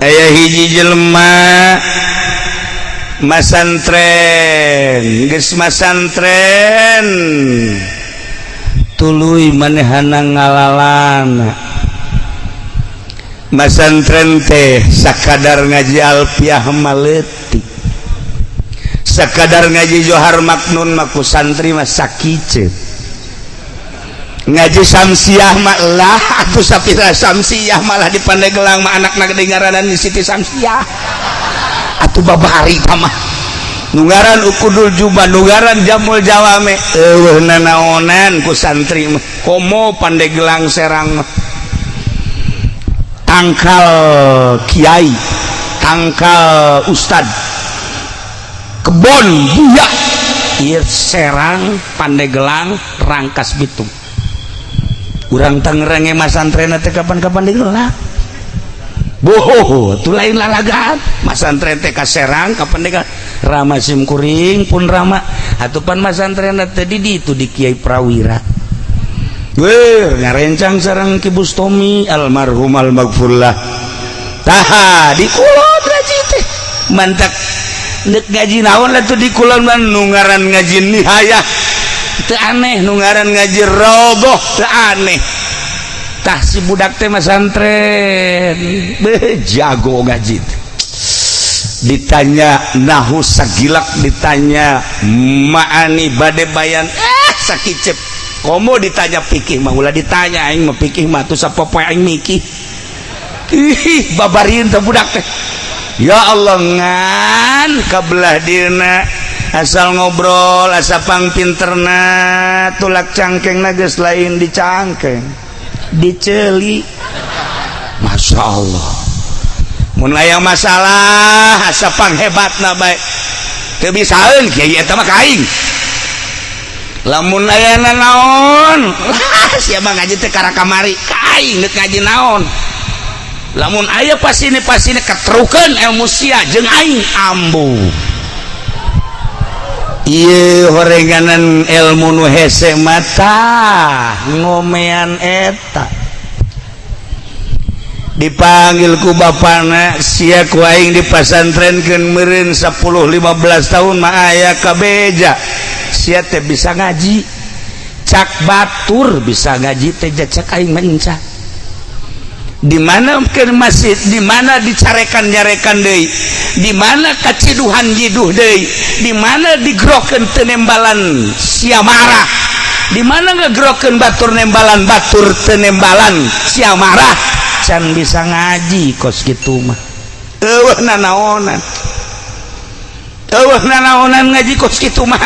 Aya hiji jelema masantren, geus masantren tuluy manehana ngalalana. Masantren teh sakadar ngaji alfiah mah leutik, sakadar ngaji Johar Maknun mah ku santri mah sakiceut, ngaji Samsiah mah lah atuh sapira Samsiah, malah di Pandeglang mah anakna gede ngaranan di Siti Samsiah. Atuh babari mah nu ngaran Uqudul Juba, nu ngaran Jamul Jawame, eueuh nanaonan ku santri mah. Komo Pandeglang, Serang mah tangkal kiai, tangkal ustad, kebon buaya ieu Serang, Pandeglang, Rangkas Bitung. Urang Tangerang ge masantren teh kapan-kapan digelar. Boho, tuh lain lalagan masantren teh ka Serang, ka Pandeglang. Rama sim kuring pun rama atupan masantren teh di ditu di Kiai Prawira. Weh, ngarencang sareng Ki Bustomi almarhum almaghfurlah. Tah, di kulon ngaji teh. Mantak nek ngaji naon lah tuh di kulon mah, nu ngaran ngaji nihayah teu aneh, nu ngaran ngaji roboh teu aneh. Tah, si budak teh masantren, beh, jago ngaji teh. Ditanya nahu sagilak, ditanya ma'ani bade bayan sakicep. Komo ditanya pikih mah ulah ditanya, aing mah pikih mah tuh sapopoe aing mikih. Ih, babarin teh budak teh. Ya Allah, ngan kabelah dina asal ngobrol asa pangpinterna, tulak cangkeng geus lain di cangkeng, diceli. Masya Allah, mun aya masalah asa panghebatna bae, teu bisaeun kiai eta mah ka aing. Lamun aya naon, siapa ngaji teh kara kamari ka aing, deuk ngaji naon. Lamun aya pasini pasini ketrukeun ilmu sia jeung aing ambu. Ieu horenganan ilmu nu hese mata ngomean eta. Dipanggil ku bapana, "Sia ku aing di pasantrenkeun meureun 10 15 tahun mah aya kabeja sia teh bisa ngaji. Cak batur bisa ngaji teh, cak aing mah enca." Di mana ke masjid, di mana dicarekan nyarekan deui, di mana kaciduhan jiduh deui, di mana digrokeun teu nembalan sia marah, di mana ngegrokeun batur nembalan, batur teu nembalan sia marah. Can bisa ngaji kos kitu mah, eueuh nanaonan, eueuh nanaonan ngaji kos kitu mah.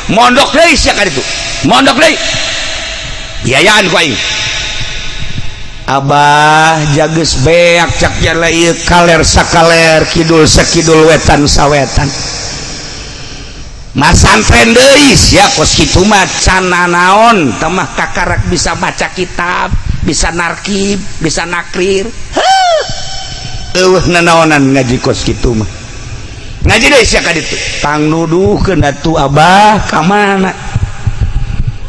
Mondok deui sia ka ditu, mondok deui, biayaan ku aing. "Abah, jages beak," cak jala ieu, "kaler sakaler, kidul sakidul, wetan sawetan." Masantren deui sia kos kitu mah, can nanaon tamah, kakarak bisa baca kitab, bisa narkib, bisa nakrir. Eueuh nanaonan ngaji kos kitu mah, ngaji deui sia ka ditu. Tang nuduhkeun atuh, Abah, ka mana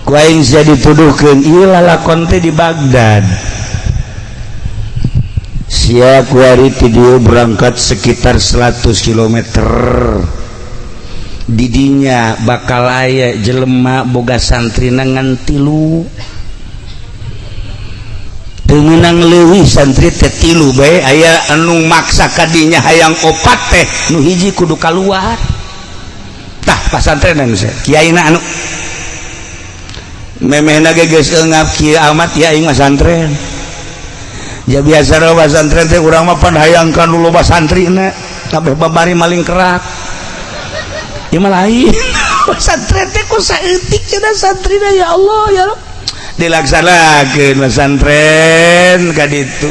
ku aing sia dituduhkeun? Ieu lalakon teh di Baghdad. Sia kuari ti dieu berangkat sekitar 100 km, didinya bakal aya jelema boga santri ngan tilu, teu meunang leuwih, santri teh tilu bae. Aya anu maksa kadinya hayang opat teh, nu hiji kudu kaluar. Tah, pasantren anu kiaina anu memehna ge geus eungap kieu amat ya, aing mah santren ya biasa. Loba santren teh urang mah pan hayang kan loba santrina kabeh, babari maling kerak. Ieu mah lain pesantren teh, ku saeutik cenah santrina. Ya Allah, ya Allah, dilaksanakeun pesantren ka ditu,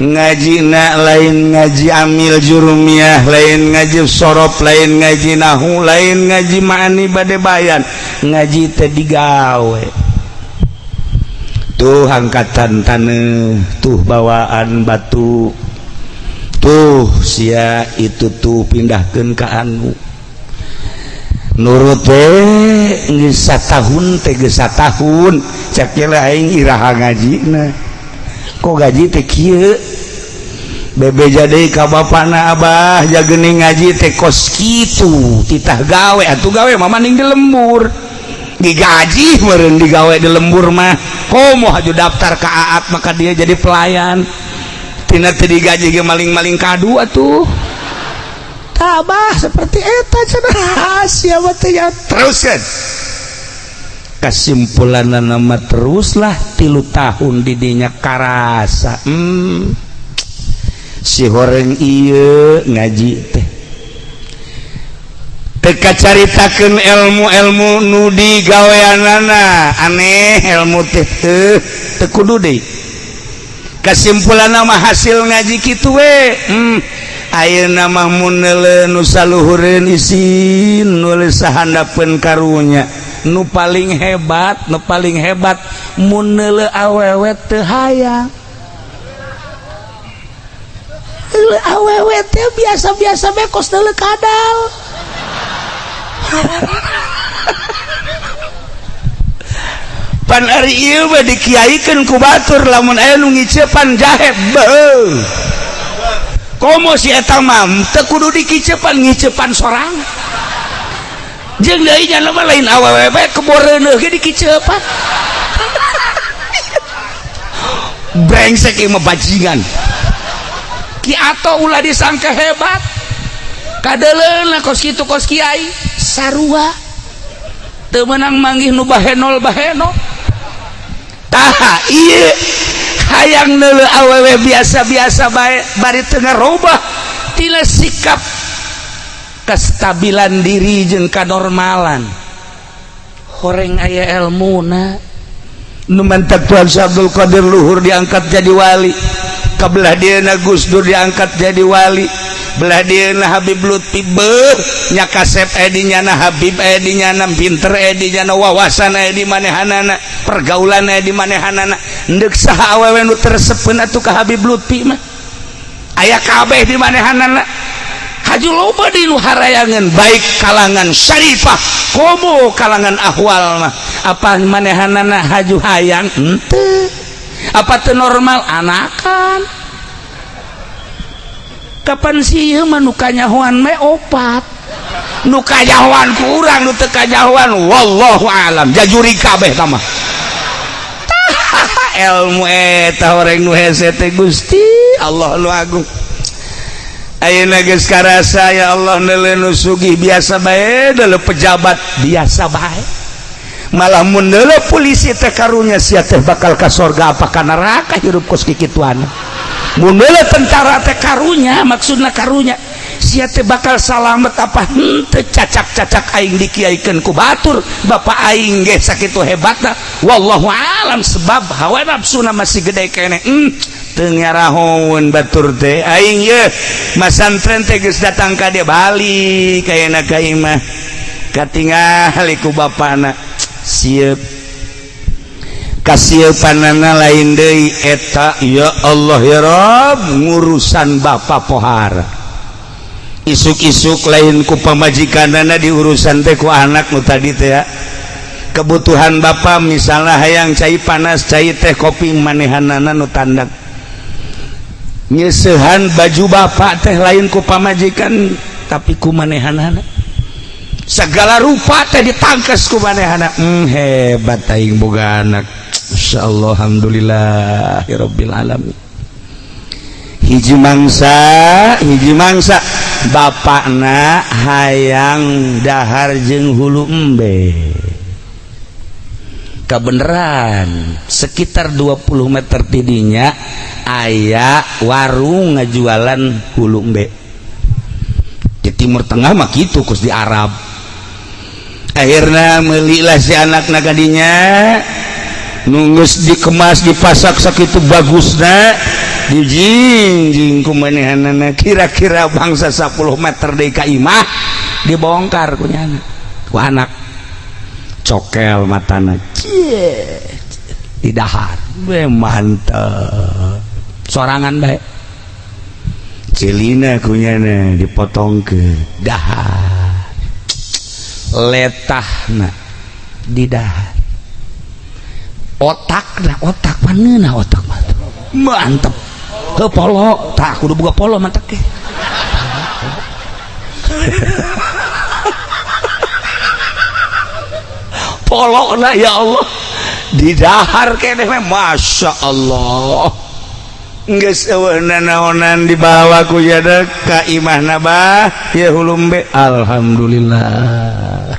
ngajina lain ngaji amil jurumiyah, lain ngaji sorof, lain ngaji nahu, lain ngaji ma'ani bade bayan. Ngaji teh digawe tuh, angkatan taneuh tuh, bawaan batu tuh, sia itu tuh pindahkeun ka anu nurut we. Geus satahun teh, geus satahun, cak aing iraha ngajina, kok gaji teh kieu. Bebeja deui ka bapana, "Abah, jagening ngaji teh kos kitu, titah gawe atuh, gawe mah maning di lembur, digaji meureun digawe di lembur mah." Komo haju daftar ka Aat, maka dia jadi pelayan tina teu digaji ge maling-maling kadu atuh. Abah seperti eta cenah, siapa teh ya. Terus kan kesimpulan nama teruslah 3 tahun didinya karasa, si horeng ieu ngaji teh teka caritakeun ilmu-ilmu nu digaweanana aneh, ilmu teh teu kudu deui. Kesimpulan nama hasil ngaji kitu we, ayeuna mah mun neuleuh nu saluhureun isin, nulis sahandapeun. Karunya nu paling hebat, nu paling hebat mun neuleuh awewe teu hayang. Neuleuh awewe teh biasa-biasa bae, kos neuleuh kadal. Pan ari ieu mah dikiaikeun ku batur, lamun aya nu ngicepan jahe beuh. Komo si eta mah teu kudu dikicepan, ngicepan sorang. Jeung deui nya mah lain awewe bae, kebo reuneuh ge dikicepan. Brengsek ieu mah, bajingan. Ki Ato ulah disangka hebat, kadeleuna kos kitu, kos kiai sarua teu meunang manggih nu bahenol bahenol. Tah ieu hayang neuleuh awewe biasa-biasa bae, bari teu ngarobah tina sikap kestabilan diri jeung kanormalan. Horeng aya elmuna nu mantak Tuan Syekh Abdul Qadir luhur diangkat jadi wali, kabelah dieuna Gus Dur diangkat jadi wali, belah dieuna Habib Lutfi beuh nya kasep aya di nyana, Habib aya di nyana, pinter aya di nyana, wawasan aya di manehanana, pergaulan aya di manehanana. Ndek saha awewe nu teu resepeun atuh ka Habib Lutfi mah? Aya kabeh di manehanana. Haju loba di nu harayangan, baik kalangan syarifah komo kalangan ahwal mah. Apa manehanana haju hayang henteu? Apa teu normal anakan? Kapan sih ieu mah nu kanyahoan me opat, nu kanyahoan kurang, nu teu kanyahoan wallahu alam, jajuri kabeh tah mah. Ilmu eta horeng nu hese teh, Gusti Allah nu agung. Ayeuna geus karasa, ya Allah, neuleuh nu sugih biasa bae, deuleu pejabat biasa bae, malah mun neuleuh polisi teh karunya, sia teh bakal ka sorga apa ka neraka hirup kos kikituan. Mun neuleuh tentara teh karunya, maksudna karunya sia teh bakal salamet apa henteu. Cacak-cacak aing dikiaikeun ku batur, bapak aing ge sakitu hebatna, wallahu alam, sebab hawa nafsuna masih gede keneh. Teu ngarahoun batur teh. Aing ye masantren teh geus datang ka dia, balik kayana ka imah, katingali ku bapana siap. Kasieupanana lain deui eta, ya Allah ya Rob, ngurusan bapak pohara isuk-isuk lain ku pamajikanana diurusan teh, ku anak nu tadi teh ya. Kebutuhan bapak misalnya hayang cai panas, cai teh, kopi, manehanana nu tandak. Nyesehan baju bapak teh lain ku pamajikan, tapi ku manehanana. Segala rupa teh ditangkes ku manehana. Hebat aing boga anak. Insyaallah, alhamdulillahirabbil alamin. Hiji mangsa, hiji mangsa bapakna hayang dahar jeung hulu embe. Kebenaran sekitar 20 meter tidinya aya warung ngajualan hulu embe. Di Timur Tengah mah gitu, kos di Arab. Akhirnya melilah si anak kadinya, nunggus dikemas, dipasak sakitu bagusna, dijingjing ku manehanana. Kira-kira bangsa 10 meter deui ka imah, dibongkar ku nyana, ku anak, cokel matana, cie, didahar be, mantep sorangan bae. Celina kunyana dipotong ke dahar, letahna di dahar, otak na, otak paneuna, otak mah mantep. Heuh, polo tah, kudu boga polo mantak ge. Polo na, ya Allah, didahar keneh mah, Masya Allah. Geus eueuh nanaonan, dibawa ku jada ka imahna, bah ya hulu embe. Alhamdulillah,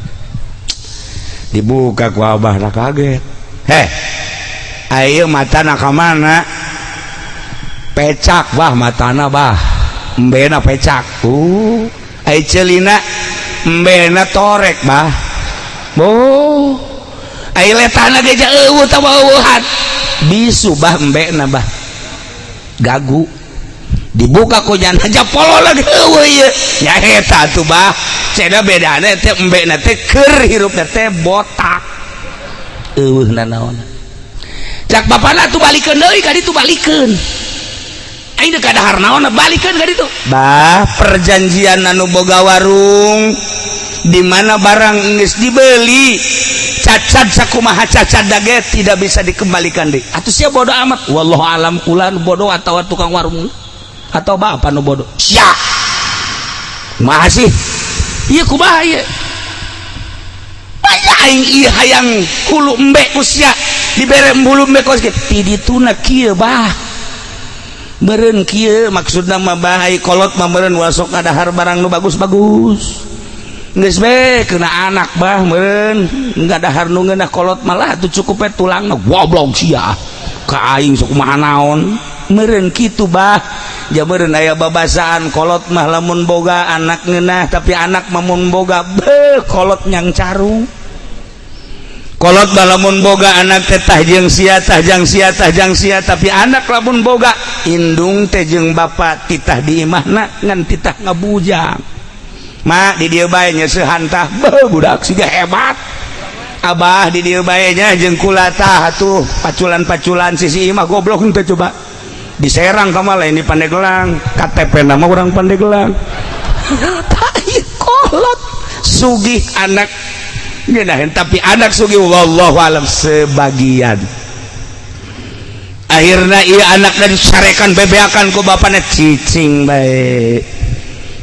dibuka ku abah na, kaget, "Heh, ayo matana ka mana?" "Pecak, bah, matana, bah, embena pecak." Ai ceulina?" "Embena torek, bah." "Oh, ai letana ge eueuh tawa eueuhan." "Bisu, bah, embena, bah, gagu." Dibuka ku jana aja, polo lagi eueuh ieu nya. Eta atuh, bah, cenah bedana teh embena teh keur hirupna teh botak, eueuh nanaon. Cak bapana tuh, "Balikeun deui ka ditu, balikeun. Aing deuk dahar naon, balikeun ka ditu." Bah, perjanjian anu boga warung di mana barang geus dibeli, cacat sakumaha cacat dage tidak bisa dikembalikan deui. Atuh sia bodoh amat, wallahu alam, kula nu bodoh atau tukang warung atau bapak nu bodoh. Sia kumaha sih ieu, kumaha ieu? Banyak aing ieu hayang hulu embe ku sia dibere hulu embe kos kieu ti dituna kieu, bah. Meureun kieu maksudna mah, bah, ai kolot mah meureun wasok ngadahar barang nu bagus-bagus. Geus be kena anak, bah, meureun ngadahar nu ngeunah, kolot malah atuh cukup we tulang mah. Goblok sia, ka aing sok kumaha naon. Meureun kitu, bah, ja meureun aya babasaan kolot mah lamun boga anak ngeunah, tapi anak mah mun boga beuh kolot nyang carung. Kolot mah lamun boga anak teh tah jeung sia, tah jang sia, tah jang sia, tapi anak lamun boga indung teh jeung bapak titah di imahna ngan titah ngabujang. Ma di dieu bae nyeusehan tah. Beuh, budak siga hebat. Abah di dieu bae nya jeung kula tah atuh paculan-paculan sisi imah. Goblok teh, coba diserang ka lain di Pandeglang, KTP nama orang Pandeglang. Tah, kolot sugih anak ngeunaheun, tapi anak sugih wallahu alam sebagian. Akhirnya iya anaknya dicarekan, bebeakan ku bapaknya, cicing bae,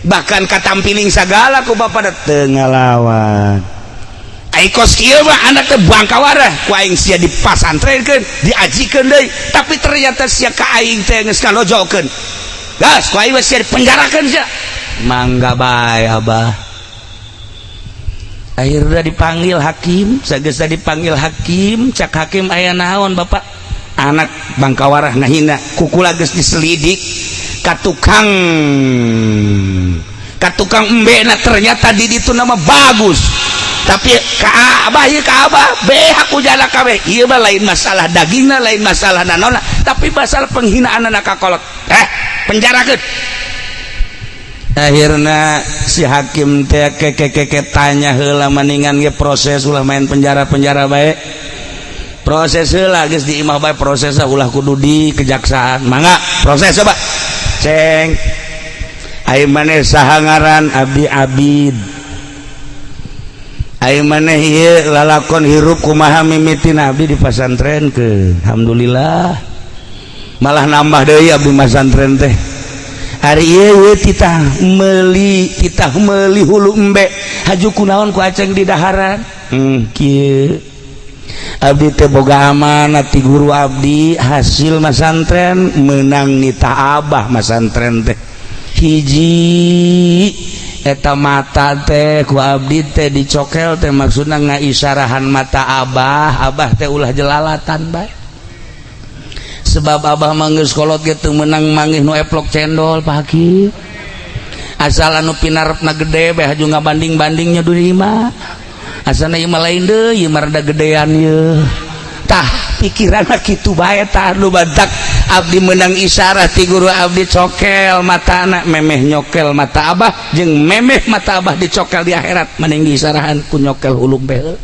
bahkan katampiling sagala ku bapaknya teu ngalawan. Ai kos kieu mah anak teh bangkawarah ku aing sia dipasantrenkeun, diajikeun deui, tapi ternyata sia ka aing teh geus kalojokeun. Gas ku aing mah sia dipenjarakeun sia. Mangga bae, abah. Akhirnya dipanggil hakim. Sageus dipanggil hakim, cak hakim, "Aya naon, bapak?" "Anak bangkawarah ngahina kukula." Geus diselidik ka tukang, ka tukang embena, ternyata di ditu nama bagus, tapi ka abah ieu, ka abah beak ku jala kabeh. Ieu mah lain masalah dagingna, lain masalah nanona, tapi masalah penghinaan anak ka kolot. Eh, penjarakeun. Akhirnya si hakim teh keke tanya heula, maningan ge proses, ulah main penjara-penjara bae, proses heula geus di imah bae proses, ulah kudu di kejaksaan. Mangga proses, coba ceng. Ai maneh saha ngaran? "Abdi Abid." Ai maneh ieu lalakon hirup kumaha mimitina? "Abdi di pasantren ke, alhamdulillah malah nambah deui abdi masantren teh. Ari ieu titah meuli, titah meuli hulu embe, haju kunaon ku aceng di daharan?" Kieu, abdi teh boga amanat ti guru abdi hasil masantren, menang nita abah masantren teh. Hiji eta mata teh ku abdi teh dicokel teh, maksudna ngaisyarahan mata abah, abah teh ulah jelalatan bae, sebab abah mah geus kolot ge teu meunang manggih nu eplok cendol, Pak Hakim. Asal anu pinarepna gede bae haju ngabanding-bandingnya di imah, asana ieu mah lain deui, ieu mah rada gedean ieu. Tah, pikiranna kitu bae. Tah, nu bantak abdi menang isyarat ti guru abdi cokel matana, memeh nyokel mata abah jeung memeh mata abah dicokel di akhirat, mending diisyarahan ku nyokel hulu bae."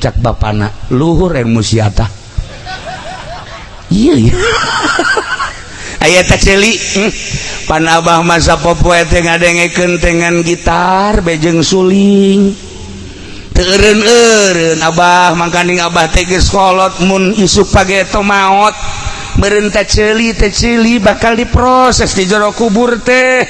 Cak bapana, "Luhur ilmu sia tah." Iya, aya teh ceuli, pan abah masa popoe teh ngadengekeun dengan gitar bejeng suling, teu eureun-eureun abah. Mangkaning abah teh geus kolot, mun isuk pageto maot. Meureun teh ceuli teh, ceuli bakal diproses di jero kubur teh.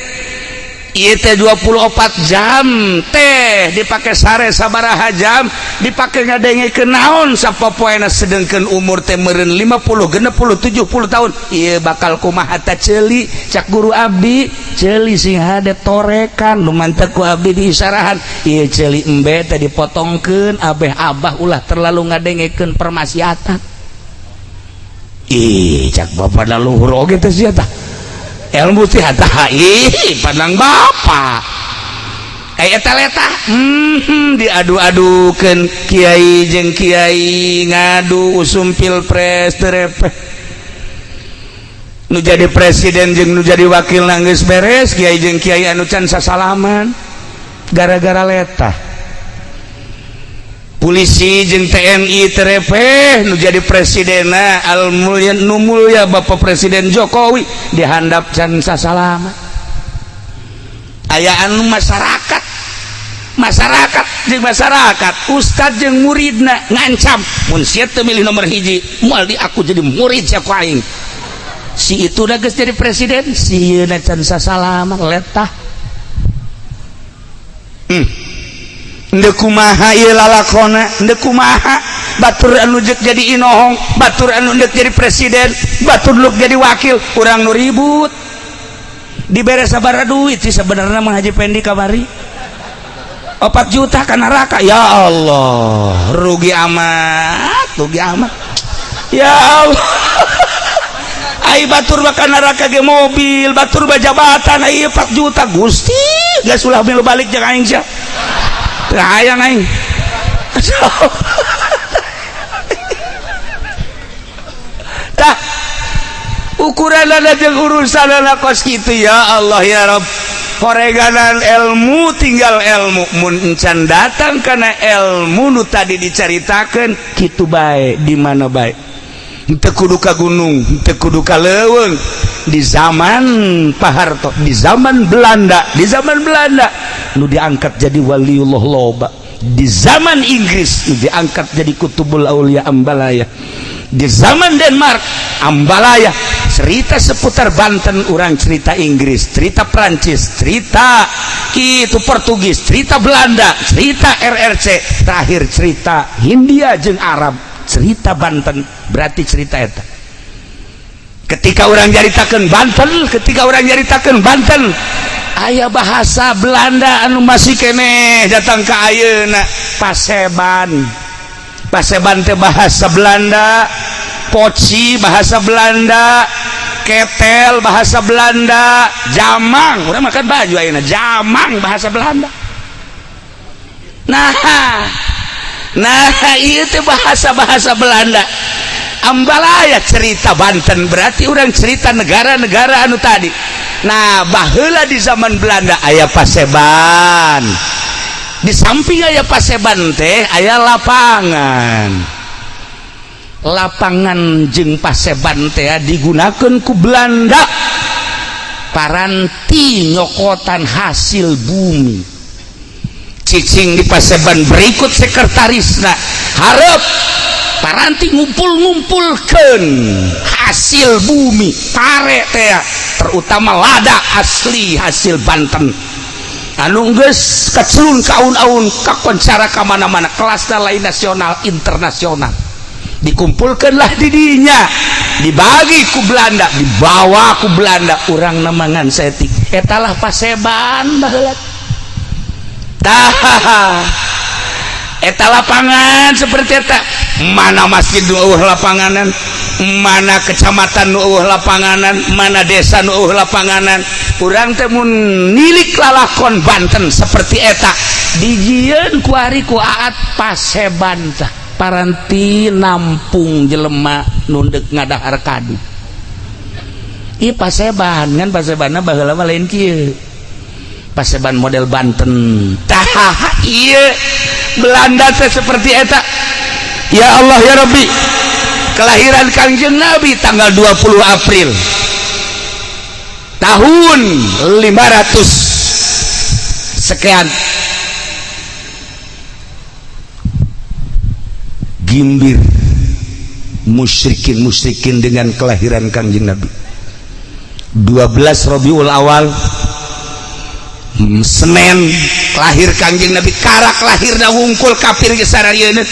Ieu teh 24 jam teh dipake sare sabaraha jam, dipake ngadengekeun naon sapopoena, sedengkeun umur teh meureun 50, 60, 70 tahun. Ieu bakal kumaha ta ceuli? Cak guru abdi, ceuli sing hade torekan nu mantep ku abdi diisarahan. Ieu ceuli embe teh dipotongkeun abeh abah ulah terlalu ngadengekeun permaksiatan. Ih, cak bapak da luhur oge teh sia tah ilmu teh tah. Ih, pandang bapak eh eta letah, diadu-adukeun kiai jeung kiai, ngadu usum pilpres teu repeh. Nu jadi presiden jeung nu jadi wakil geus beres, kiai jeung kiai anu can sasalaman gara-gara letah. Polisi jeung TNI teu repeh. Nu jadi presidena al mulia, nu mulia Bapak Presiden Jokowi dihandap can sasalaman. Aya anu masyarakat, masyarakat jeung masyarakat, ustad jeung muridna ngancam, mun sia teu milih nomor 1, moal di aku jadi murid sia ku aing. Si itu udah geus jadi presiden, si ieu can sasalaman letah. Ndek kumaha ieu lalakona? Ndek kumaha batur anu jek jadi inohong, batur anu ndek jadi presiden, batur nu jadi wakil, urang nu ribut? Dibere sabaraha duit sih sebenarnya Mang Haji Pendi kamari? 4 juta ka neraka. Ya Allah, rugi amat, rugi amat, ya Allah. Ai batur bakal neraka ge mobil, batur mah jabatan, ai 4 juta. Gusti, geus ulah milu balik jeung aing sia. Teu hayang aing. Tah, ukuran jeung urusan kos kitu. Ya Allah, ya Rabb, horeganan ilmu, tinggal ilmu. Mun encan datang karena ilmu nu tadi dicaritakeun kitu bae, di mana bae, teu kudu ka gunung, teu kudu ka leuweung. Di zaman Pak Harto, di zaman Belanda, di zaman Belanda nu diangkat jadi waliullah loba. Di zaman Inggris nu diangkat jadi kutubul aulia ambalaya. Di zaman Denmark ambalaya. Cerita seputar Banten, orang cerita Inggris, cerita Prancis, cerita itu Portugis, cerita Belanda, cerita RRC, terakhir cerita Hindia jeung Arab. Cerita Banten berarti cerita eta. Ketika orang nyaritakeun Banten, ketika orang nyaritakeun Banten, aya bahasa Belanda anu masih keneh datang ke ayeuna, paseban. Paseban teh bahasa Belanda, poci bahasa Belanda, ketel bahasa Belanda, jamang, urang makan baju ayeuna jamang bahasa Belanda. Nah, nah, itu bahasa-bahasa Belanda ambalaya. Cerita Banten berarti orang cerita negara-negara anu tadi. Nah, baheula di zaman Belanda aya paseban. Di samping aya paseban teh aya lapangan. Lapangan jeung paseban teh digunakan ku Belanda paranti nyokotan hasil bumi. Cicing di paseban berikut sekretarisna harap paranti ngumpul-ngumpulkan hasil bumi pare teh, terutama lada asli hasil Banten anu geus kacelun kaun-aun, kakoncara ka mana-mana, kelasna lain nasional, internasional. Dikumpulkanlah didinya, dibagi ku Belanda, dibawa ku Belanda, urang nemangan setik. Etalah paseban baheula. Tah, eta lapangan seperti eta. Mana masjid nu eueuh lapanganan, mana kecamatan nu eueuh lapanganan, mana desa nu eueuh lapanganan. Urang teh mun nilik lalakon Banten seperti eta, dijieun kuari ku Aat paseban tah paranti nampung jelema nu deuk ngadahar kadu. Ih, paseban kan, pasebanna baheula mah lain kieu, paseban model Banten. Tah, ieu Belanda teh seperti eta. Ya Allah, ya Rabbi, kelahiran Kangjeng Nabi tanggal 20 April tahun 500 sekian. Gimbir. Musyrikin musyrikin dengan kelahiran Kangjeng Nabi 12 Rabiul Awal, Senin, lahir Kangjeng Nabi. Karak lahirna wungkul kafir geus sararieun,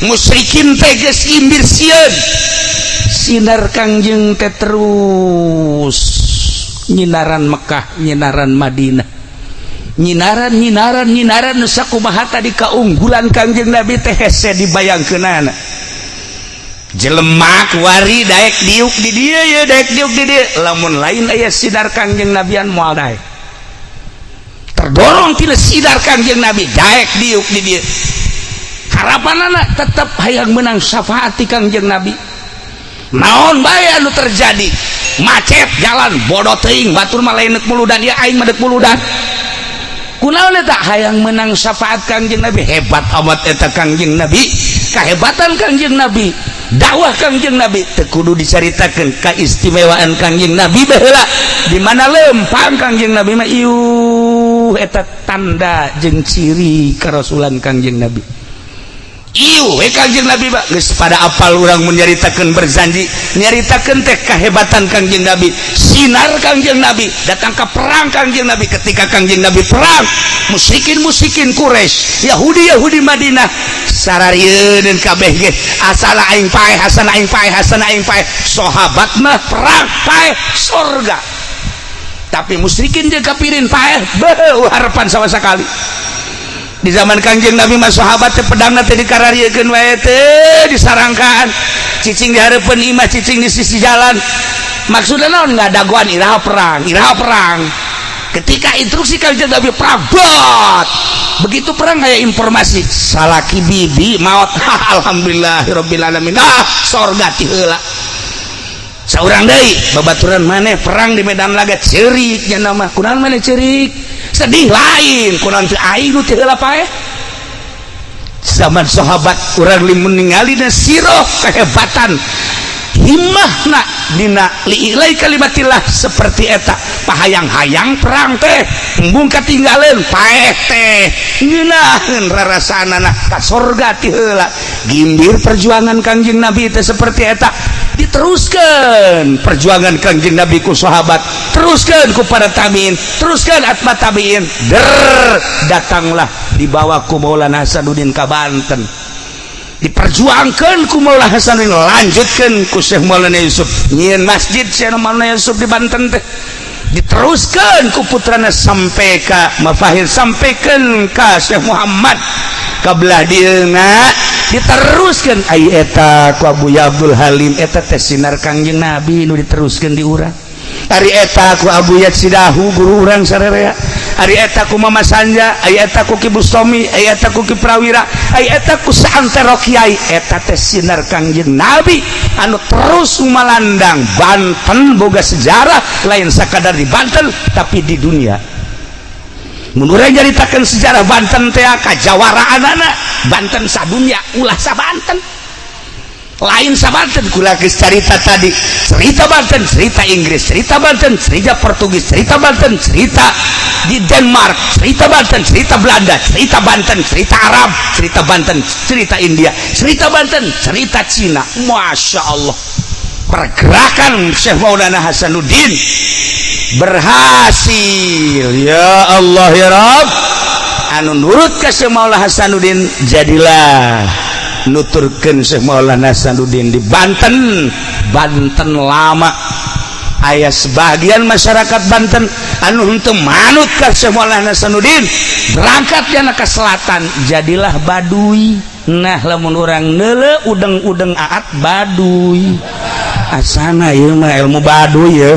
musyrikin teh geus imbir sieun. Sinar Kangjeng teh terus nyinaran Mekah, nyinaran Madinah, nyinaran, nyinaran, nyinaran. Nu sakumaha tadi kaunggulan Kangjeng Nabi teh hese dibayangkeunana. Jelema kuari daek diuk di dieu ya, daek diuk di dieu, lamun lain aya sinar Kangjeng Nabian moal daek. Terdorong tina sinar Kangjeng Nabi daek diuk di dieu. Harapanana tetep hayang menang syafaat ti Kangjeng Nabi. Naon bae anu terjadi, macet jalan, bodoh teuing, batur mah lain deuk muludan ya, aing mah deuk muludan. Kunaon eta? Hayang menang syafaat Kangjeng Nabi. Hebat amat eta Kangjeng Nabi, kehebatan Kangjeng Nabi, dakwah Kangjeng Nabi teu kudu dicaritakeun. Keistimewaan Kangjeng Nabi baheula di mana lempang Kangjeng Nabi mah iuh, eta tanda jeung ciri kerasulan Kangjeng Nabi. Iuh we Kangjeng Nabi mah geus pada apal. Urang mun nyaritakeun berzanji, nyaritakeun teh kehebatan Kangjeng Nabi, sinar Kangjeng Nabi datang ke perang Kangjeng Nabi. Ketika Kangjeng Nabi perang, musyrikin musyrikin Quraisy, Yahudi Yahudi Madinah sararieun kabeh ge, asal aing paeh, asal aing paeh, asal aing paeh. Sahabat mah perang paeh sorga, tapi musyrikin jeung kafirin paeh beuh harapan sama sekali. Di zaman Kangjeng Nabi mah sahabat teh pedangna teh dikarariekeun wae teh, disarangkaan, cicing di hareupeun imah, cicing di sisi jalan. Maksudna naon? Ngadagoan iraha perang, iraha perang. Ketika instruksi Kangjeng Nabi perang bot, begitu perang kayak informasi salaki bibi maut, alhamdulillahirabbil alamin, ah sorga ti heula. Saurang deui babaturan maneh perang di medan laga ceurik nya nama. Kunaon maneh ceurik sedih? Lain kunaon teu aing nu teu heula paeh. Zaman sahabat urang limun ningali dan siroh kehebatan himmahna dina li'ilai kalimatillah seperti eta, pahayang-hayang perang teh embung katinggaleun, paeh teh ngeunaheun rarasaanana ka sorga ti heula. Gimbir perjuangan Kangjeng Nabi teh seperti eta. Diteruskan perjuangan Kangjeng Nabi ku sahabat, teruskan ku para tabiin, teruskan atba tabiin, der datanglah dibawa ku Maulana Hasanuddin ka Banten, diperjuangkan ku Maulana Hasanuddin, lanjutkan ku Syekh Maulana Yusuf nyieun masjid Syekh Maulana Yusuf di Banten teh, diteruskan ku putrana sampai ka Mafahir, sampaikan ka Syekh Muhammad kabelah dieuna, diteruskan ai eta ku Abu Abdul Halim. Eta teh sinar Kangjeng Nabi nu diteruskan di urang. Ari eta ku Abu Yatsidahu, guru urang sararea, ari eta ku Mama Sanja, ari eta ku Ki Bustomi, ari eta ku Ki Prawira, ari eta ku saantero kiai. Eta teh sinar Kangjeng Nabi anu terus malandang. Banten boga sejarah lain sakadar di Banten tapi di dunia. Mun urang nyaritakeun sejarah Banten teh kajawaraanana Banten sadunya, ulah sa Banten, lain sa Banten. Kula geus carita tadi, cerita Banten cerita Inggris, cerita Banten cerita Portugis, cerita Banten cerita di Denmark, cerita Banten cerita Belanda, cerita Banten cerita Arab, cerita Banten cerita India, cerita Banten cerita Cina. Masya Allah, pergerakan Syekh Maulana Hasanuddin berhasil. Ya Allah ya Rabb, anu nurut ke Syekh Maulana Hasanuddin jadilah nuturkeun Syekh Maulana Hasanuddin di Banten. Banten lama aya sebagian masyarakat Banten anu henteu manut ka Syekh Maulana Hasanuddin, berangkat jana ke selatan, jadilah Baduy. Nah, lamun urang neule udeng-udeng aat Baduy, asana ieu mah ilmu Baduy ya.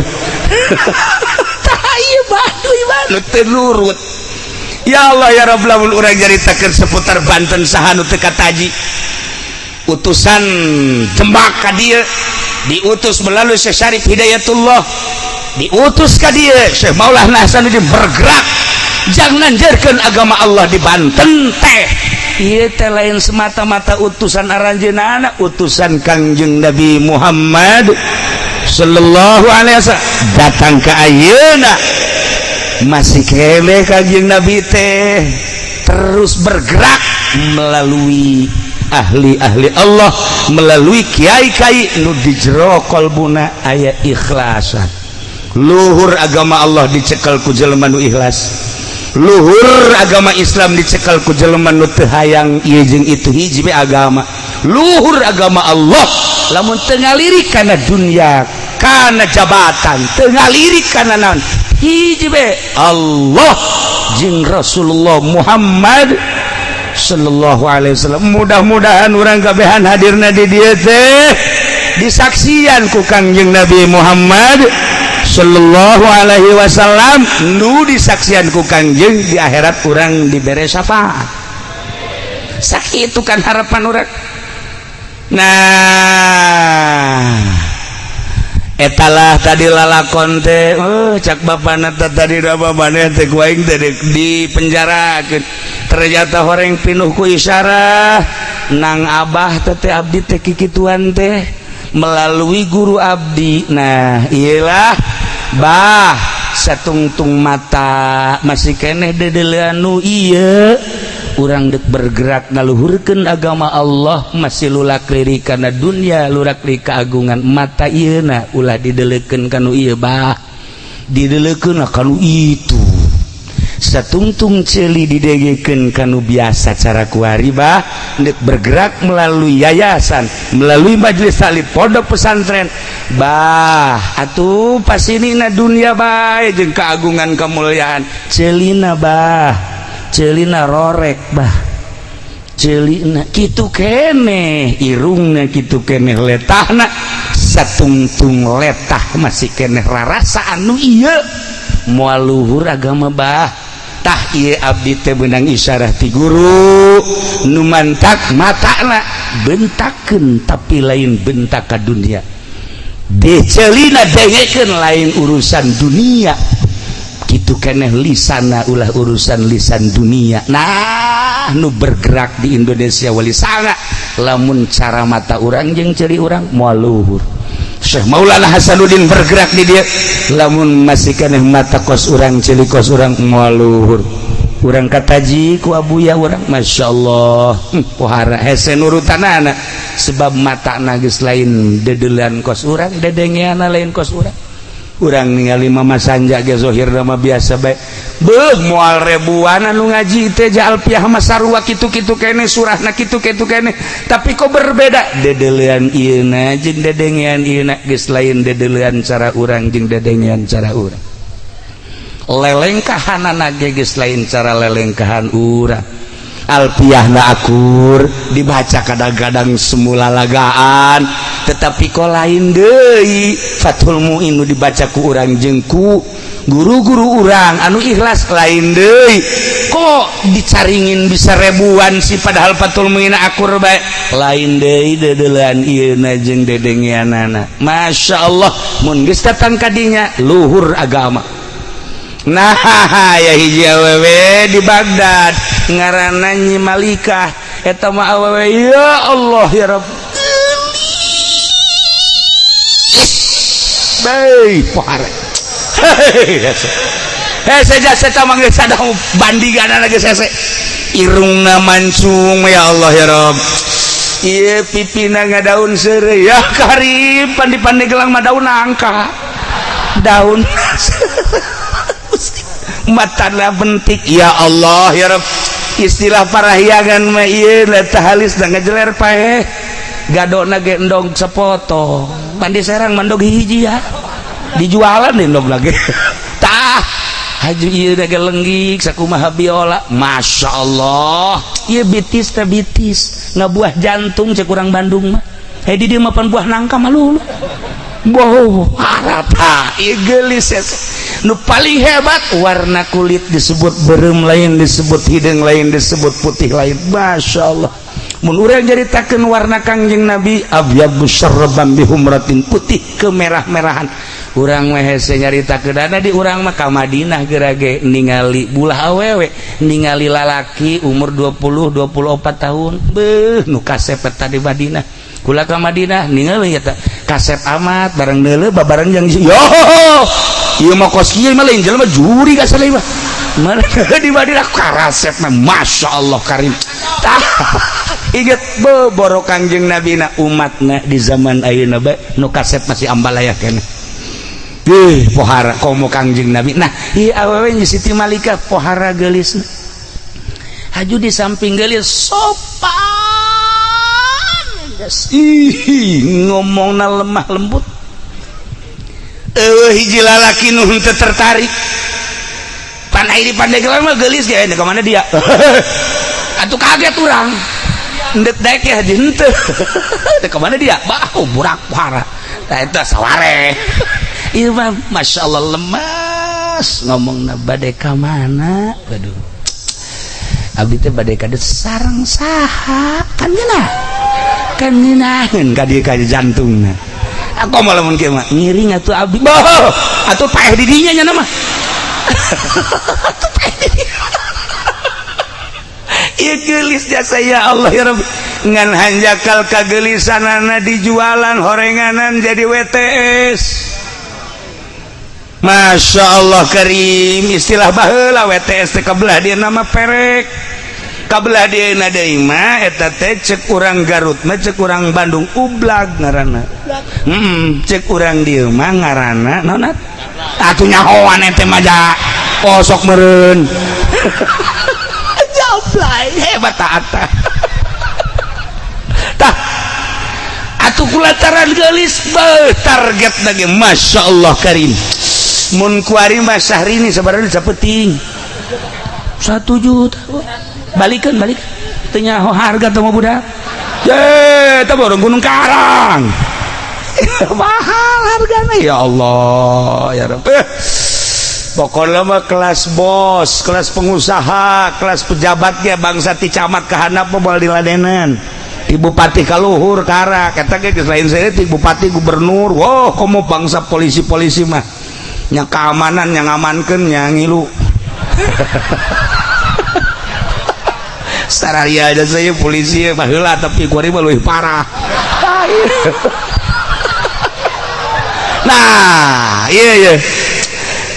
Tah, ieu Baduy nu teu nurut. Ya Allah ya Rabb, lamun urang nyaritakeun seputar Banten, saha nu teu kataji? Utusan Demak ka dieu diutus melalui Syekh Syarif Hidayatullah, diutus ka dieu. Syekh Maulana Hasanuddin bergerak jangan nanjerkeun agama Allah di Banten teh. Ieu teh lain semata-mata utusan aranjeunana, utusan Kangjeng Nabi Muhammad sallallahu alaihi wasallam datang ke ayeuna masih keneh Kangjeng Nabi teh terus bergerak melalui ahli-ahli Allah. melalui kiai-kiai nu di jero kolbuna aya ikhlasan. Luhur agama Allah dicekel ku jelema nu ikhlas, luhur agama Islam dicekel ku jelema nu teu hayang ieu jeung itu, hiji be agama. Luhur agama Allah lamun teu ngalirik kana dunia, kana jabatan, teu ngalirik kana naon, hiji be Allah jeung Rasulullah Muhammad sallallahu alaihi wasallam. Mudah-mudahan urang kabehan hadirna di dieu teh disaksian ku Kangjeng Nabi Muhammad sallallahu alaihi wasallam, nu disaksian ku Kangjeng di akhirat urang dibere syafaat. Sakitu kan harapan urang. Nah, etalah tadi lalakon teh. Oh, cak bapana tadi apa maneh teh ku aing teh di penjarakeun. Ternyata horeng pinuh ku isyarah nang abah teh, teh abdi teh kikituan teh melalui guru abdi. Nah, iyalah bah, satungtung mata masih keneh dedelean nu ieu urang dek bergerak ngaluhurkeun agama Allah, masih lulak lirik kana dunia, lurak lirik keagungan. Mata ieu na ulah didelekeun kanu ieu bah, didelekeun kanu itu. Satungtung ceuli didengekeun kanu biasa cara kuari bah, dek bergerak melalui yayasan, melalui majelis taklim, pondok pesantren bah. Atuh pas ini na dunia bae jeung keagungan kemuliaan, ceulina bah, ceulina rorek bah, ceulina kitu keneh irungna, kitu keneh letahna. Satungtung letah masih keneh rarasa anu ieu moal luhur agama bah. Tah, ieu abdi teh beunang isyarah ti guru nu mantak matana bentakeun, tapi lain bentak ka dunia. Deceulina dengekeun lain urusan dunia, kitu keneh lisana ulah urusan lisan dunia. Nah, nu bergerak di Indonesia wali sanga lamun cara mata urang jeung ceuli urang moal luhur. Syekh Maulana Hasanuddin bergerak di dia, lamun masih keneh mata kos urang, ceuli kos urang, moal luhur. Urang kataji ku abuya urang, Masya Allah, pohara hese nurutanana, sebab mata geus lain dedeulean kos urang, dedengeana lain kos urang. Urang ningali Mama Sanja ge zohir mah biasa bae. Beuh, moal ribuan anu ngaji teh Alfiah mah sarua kitu-kitu kene surahna, kitu-kitu kene, tapi kok berbeda dedeulean ieuna jeung dedengean ieuna geus lain dedeulean cara urang jeung dedengean cara urang. Lelengkahanana ge geus lain cara lelengkahan urang. Alfiahna akur dibaca, kadang-kadang semula lagaan, tetapi kok lain deui Fathul Muin nu dibaca ku urang jeung ku guru-guru urang anu ikhlas, lain deui. Kok dicaringin bisa ribuan sih, padahal Fathul Muin akur bae? Lain deui dedeulean ieuna jeung dedengeanana. Masya Allah, mun geus datang kadinya luhur agama. Nah, ya hiji awewe di Baghdad ngaranna Nyi Malikah. Eta mah awewe, ya Allah ya Rabb, geulis bae pohara. Hese jasa eta mah geus ada bandinganana geus hese. Irungna mancung, ya Allah ya Rabb. Ieu pipina ngadaun seureuy, ya karib pan di Pandeglang mah daun nangka. Daun matana bentik, ya Allah ya Rabb. Istilah parahyangan mah ieu teh halis da ngejeler paeh. Gadona ge endog sepotong. Pan di Serang mandog hiji ya. Dijualan deh endog lagi. Tah, haju ieu ge lenggik sakumaha biola. Masya Allah. Ieu bitis teh bitis ngabuah jantung cek urang Bandung mah. Hei, di dieu mah pan buah nangka mah lulu. Wow, harata ieu geulis. Nu paling hebat warna kulit disebut berem lain, disebut hidung lain, disebut putih lain. Masya Allah. Mun urang nyaritakeun warna Kangjeng Nabi, abyad musyarraban bihumratin, putih kemerah-merahan. Urang mah hese nyaritakeun di urang mah ka Madinah gerage ningali bulah awewe, ningali lalaki umur 20 24 tahun. Beuh, nu kasep eta di Madinah. Kula ka Madinah ningali eta kasep amat, bareng neuleuh babareng jeung yo ieu mah kos kieu mah lain jelema juri ka saleh mah. Di Madinah karasep mah, Masya Allah karim. Tah, Inget boro Kangjeng Nabi na umatna di zaman ayeuna bae nu kasep masih ambalaya keneh. Ih, pohara komo Kangjeng Nabi. Nah, ieu awewe Siti Malika pohara geulisna. Haju di samping geulis sopan. Ih, ngomongna lemah lembut. Eueuh hiji lalaki nu henteu tertarik. Pan ai di Pandeglang mah geulis ge, ka mana dia? Atuh kaget urang. Endek daek ya haji henteu. Dek ka mana dia? Bah, burak pohara. Tah eta saware. Ieu mah Masya Allah lemas ngomongna bade ka mana? Aduh. Abdi teh bade ka sareng saha? Kan ngeunah. Kan ngeunaheun ka dieu ka jantungna. Aku mah lamun kieu mah ngiring atuh abdi. Boh, atuh paeh di dinya nya mah. Atuh paeh di dinya. Ieu geulis jasa ya Allah ya Rabbi. Ngan hanjakal kageulisanana dijualan horenganan jadi WTS. Masya Allah Karim, istilah baheula WTS teh kabelah dia nama perek, kabelah dia deui mah eta teh cek urang Garut mah, cek urang Bandung ublag ngaranna. Cek urang dieu mah ngaranna naon atuh nyahoan ente mah ja kosok meureun. Jablay hebat taat tah atuh kulantaran geulis beuh target lagi Masya Allah Karim. Mun kuari mah Syahrini sebenarnya sapeting 1 juta balikan balik teu nyaho harga teh mah budak ye teh borong Gunung Karang mahal hargana ya Allah ya Rabb. Pokoknya mah kelas bos, kelas pengusaha, kelas pejabat ge bangsa ti camat ka handap mah moal diladenan. Ti bupati ka luhur karak eta ge geus lain saeutik bupati gubernur. Wah, komo bangsa polisi-polisi mah nya keamanan yang ngamankeun nya ngilu. Sararia aja saya polisi baheula tapi kuari mah leuwih parah. Nah, iya iya.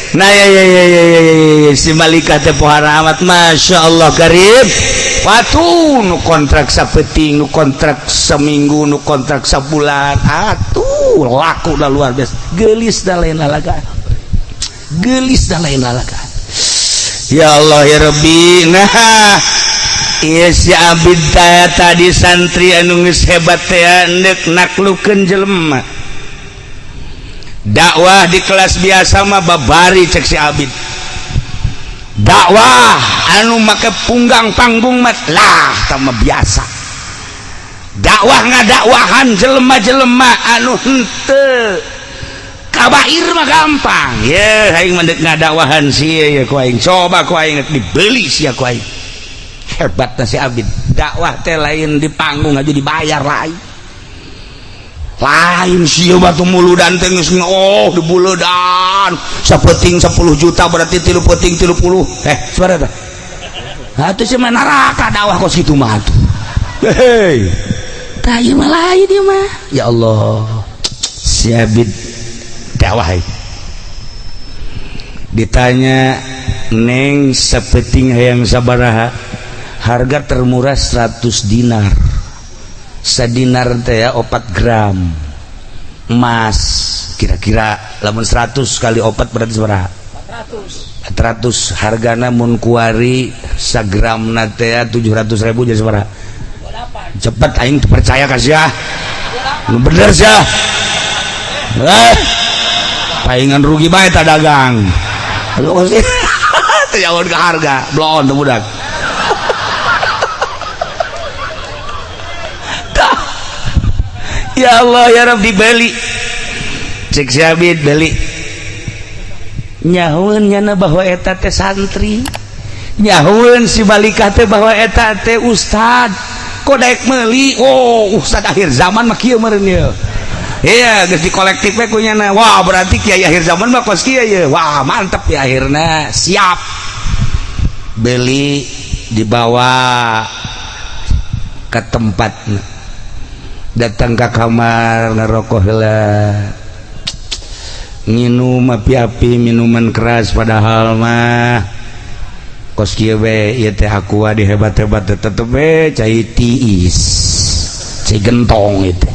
Nah, iya iya iya iya iya iya si Malika teh pohara amat Masya Allah Karim. Watu nu kontrak sapeting, nu kontrak seminggu, nu kontrak sabulan. Atuh laku dah luar biasa. Geulis dah lain lalaga. Geulis dah lain lalaga. Ya Allah ya Rabbi. Nah, iya si Abid tadi santri anu geus hebat teh endek naklukeun jelema. Dakwah di kelas biasa mah babari cek si Abid. Dakwah anu make punggang panggung mah lah tah mah biasa. Dakwah ngadakwahan jelema-jelema anu henteu kabair mah gampang. Ye aing mah deuk ngadakwahan sia ye ku aing. Coba ku aing dibeli sia ku aing. Hebat si Abid. Dakwah teh lain di panggung aja dibayar lain. Lain sia batu muludan teh geus oh dibuledan. Sapeting 10 juta berarti 3 peting 30. Sabaraha tah? Atuh sia mah neraka dakwah kos kitu mah atuh. Hei. Tah ieu mah lain ieu mah. Ya Allah. Si Abid dakwah ditanya neng sapeting hayang sabaraha, harga termurah 100 dinar. Sadinar teh ya 4 gram emas kira-kira lamun 100 kali 4 berarti sabaraha? 400. 400 hargana mun kuari sagramna teh 700.000 jadi sabaraha? 28. Cepet aing teu percaya ka sia. Nu bener sia. Paingan rugi bae ta dagang. Aduh sih. Teu jauh ke harga, bloon teu budak. Ya Allah ya Rabb dibeli. Cek si Abid beli. Nyahueun nyana bahwa eta teh santri. Nyahueun si Malikah teh bahwa eta teh ustad. Kok daek meuli? Oh, ustad akhir zaman mah kieu meureun ieu. Iya, geus di kolektif we ku nyana. Wah, berarti kiai akhir zaman mah kos kieu ye. Wah, mantep ya akhirna. Siap. Beli dibawa ke tempat, datang ke kamar ngerokok heula, nginum api-api minuman keras, padahal mah Kos kieu we ieu teh aqua di hebat-hebat tetep we cai tiis, cai gentong itu.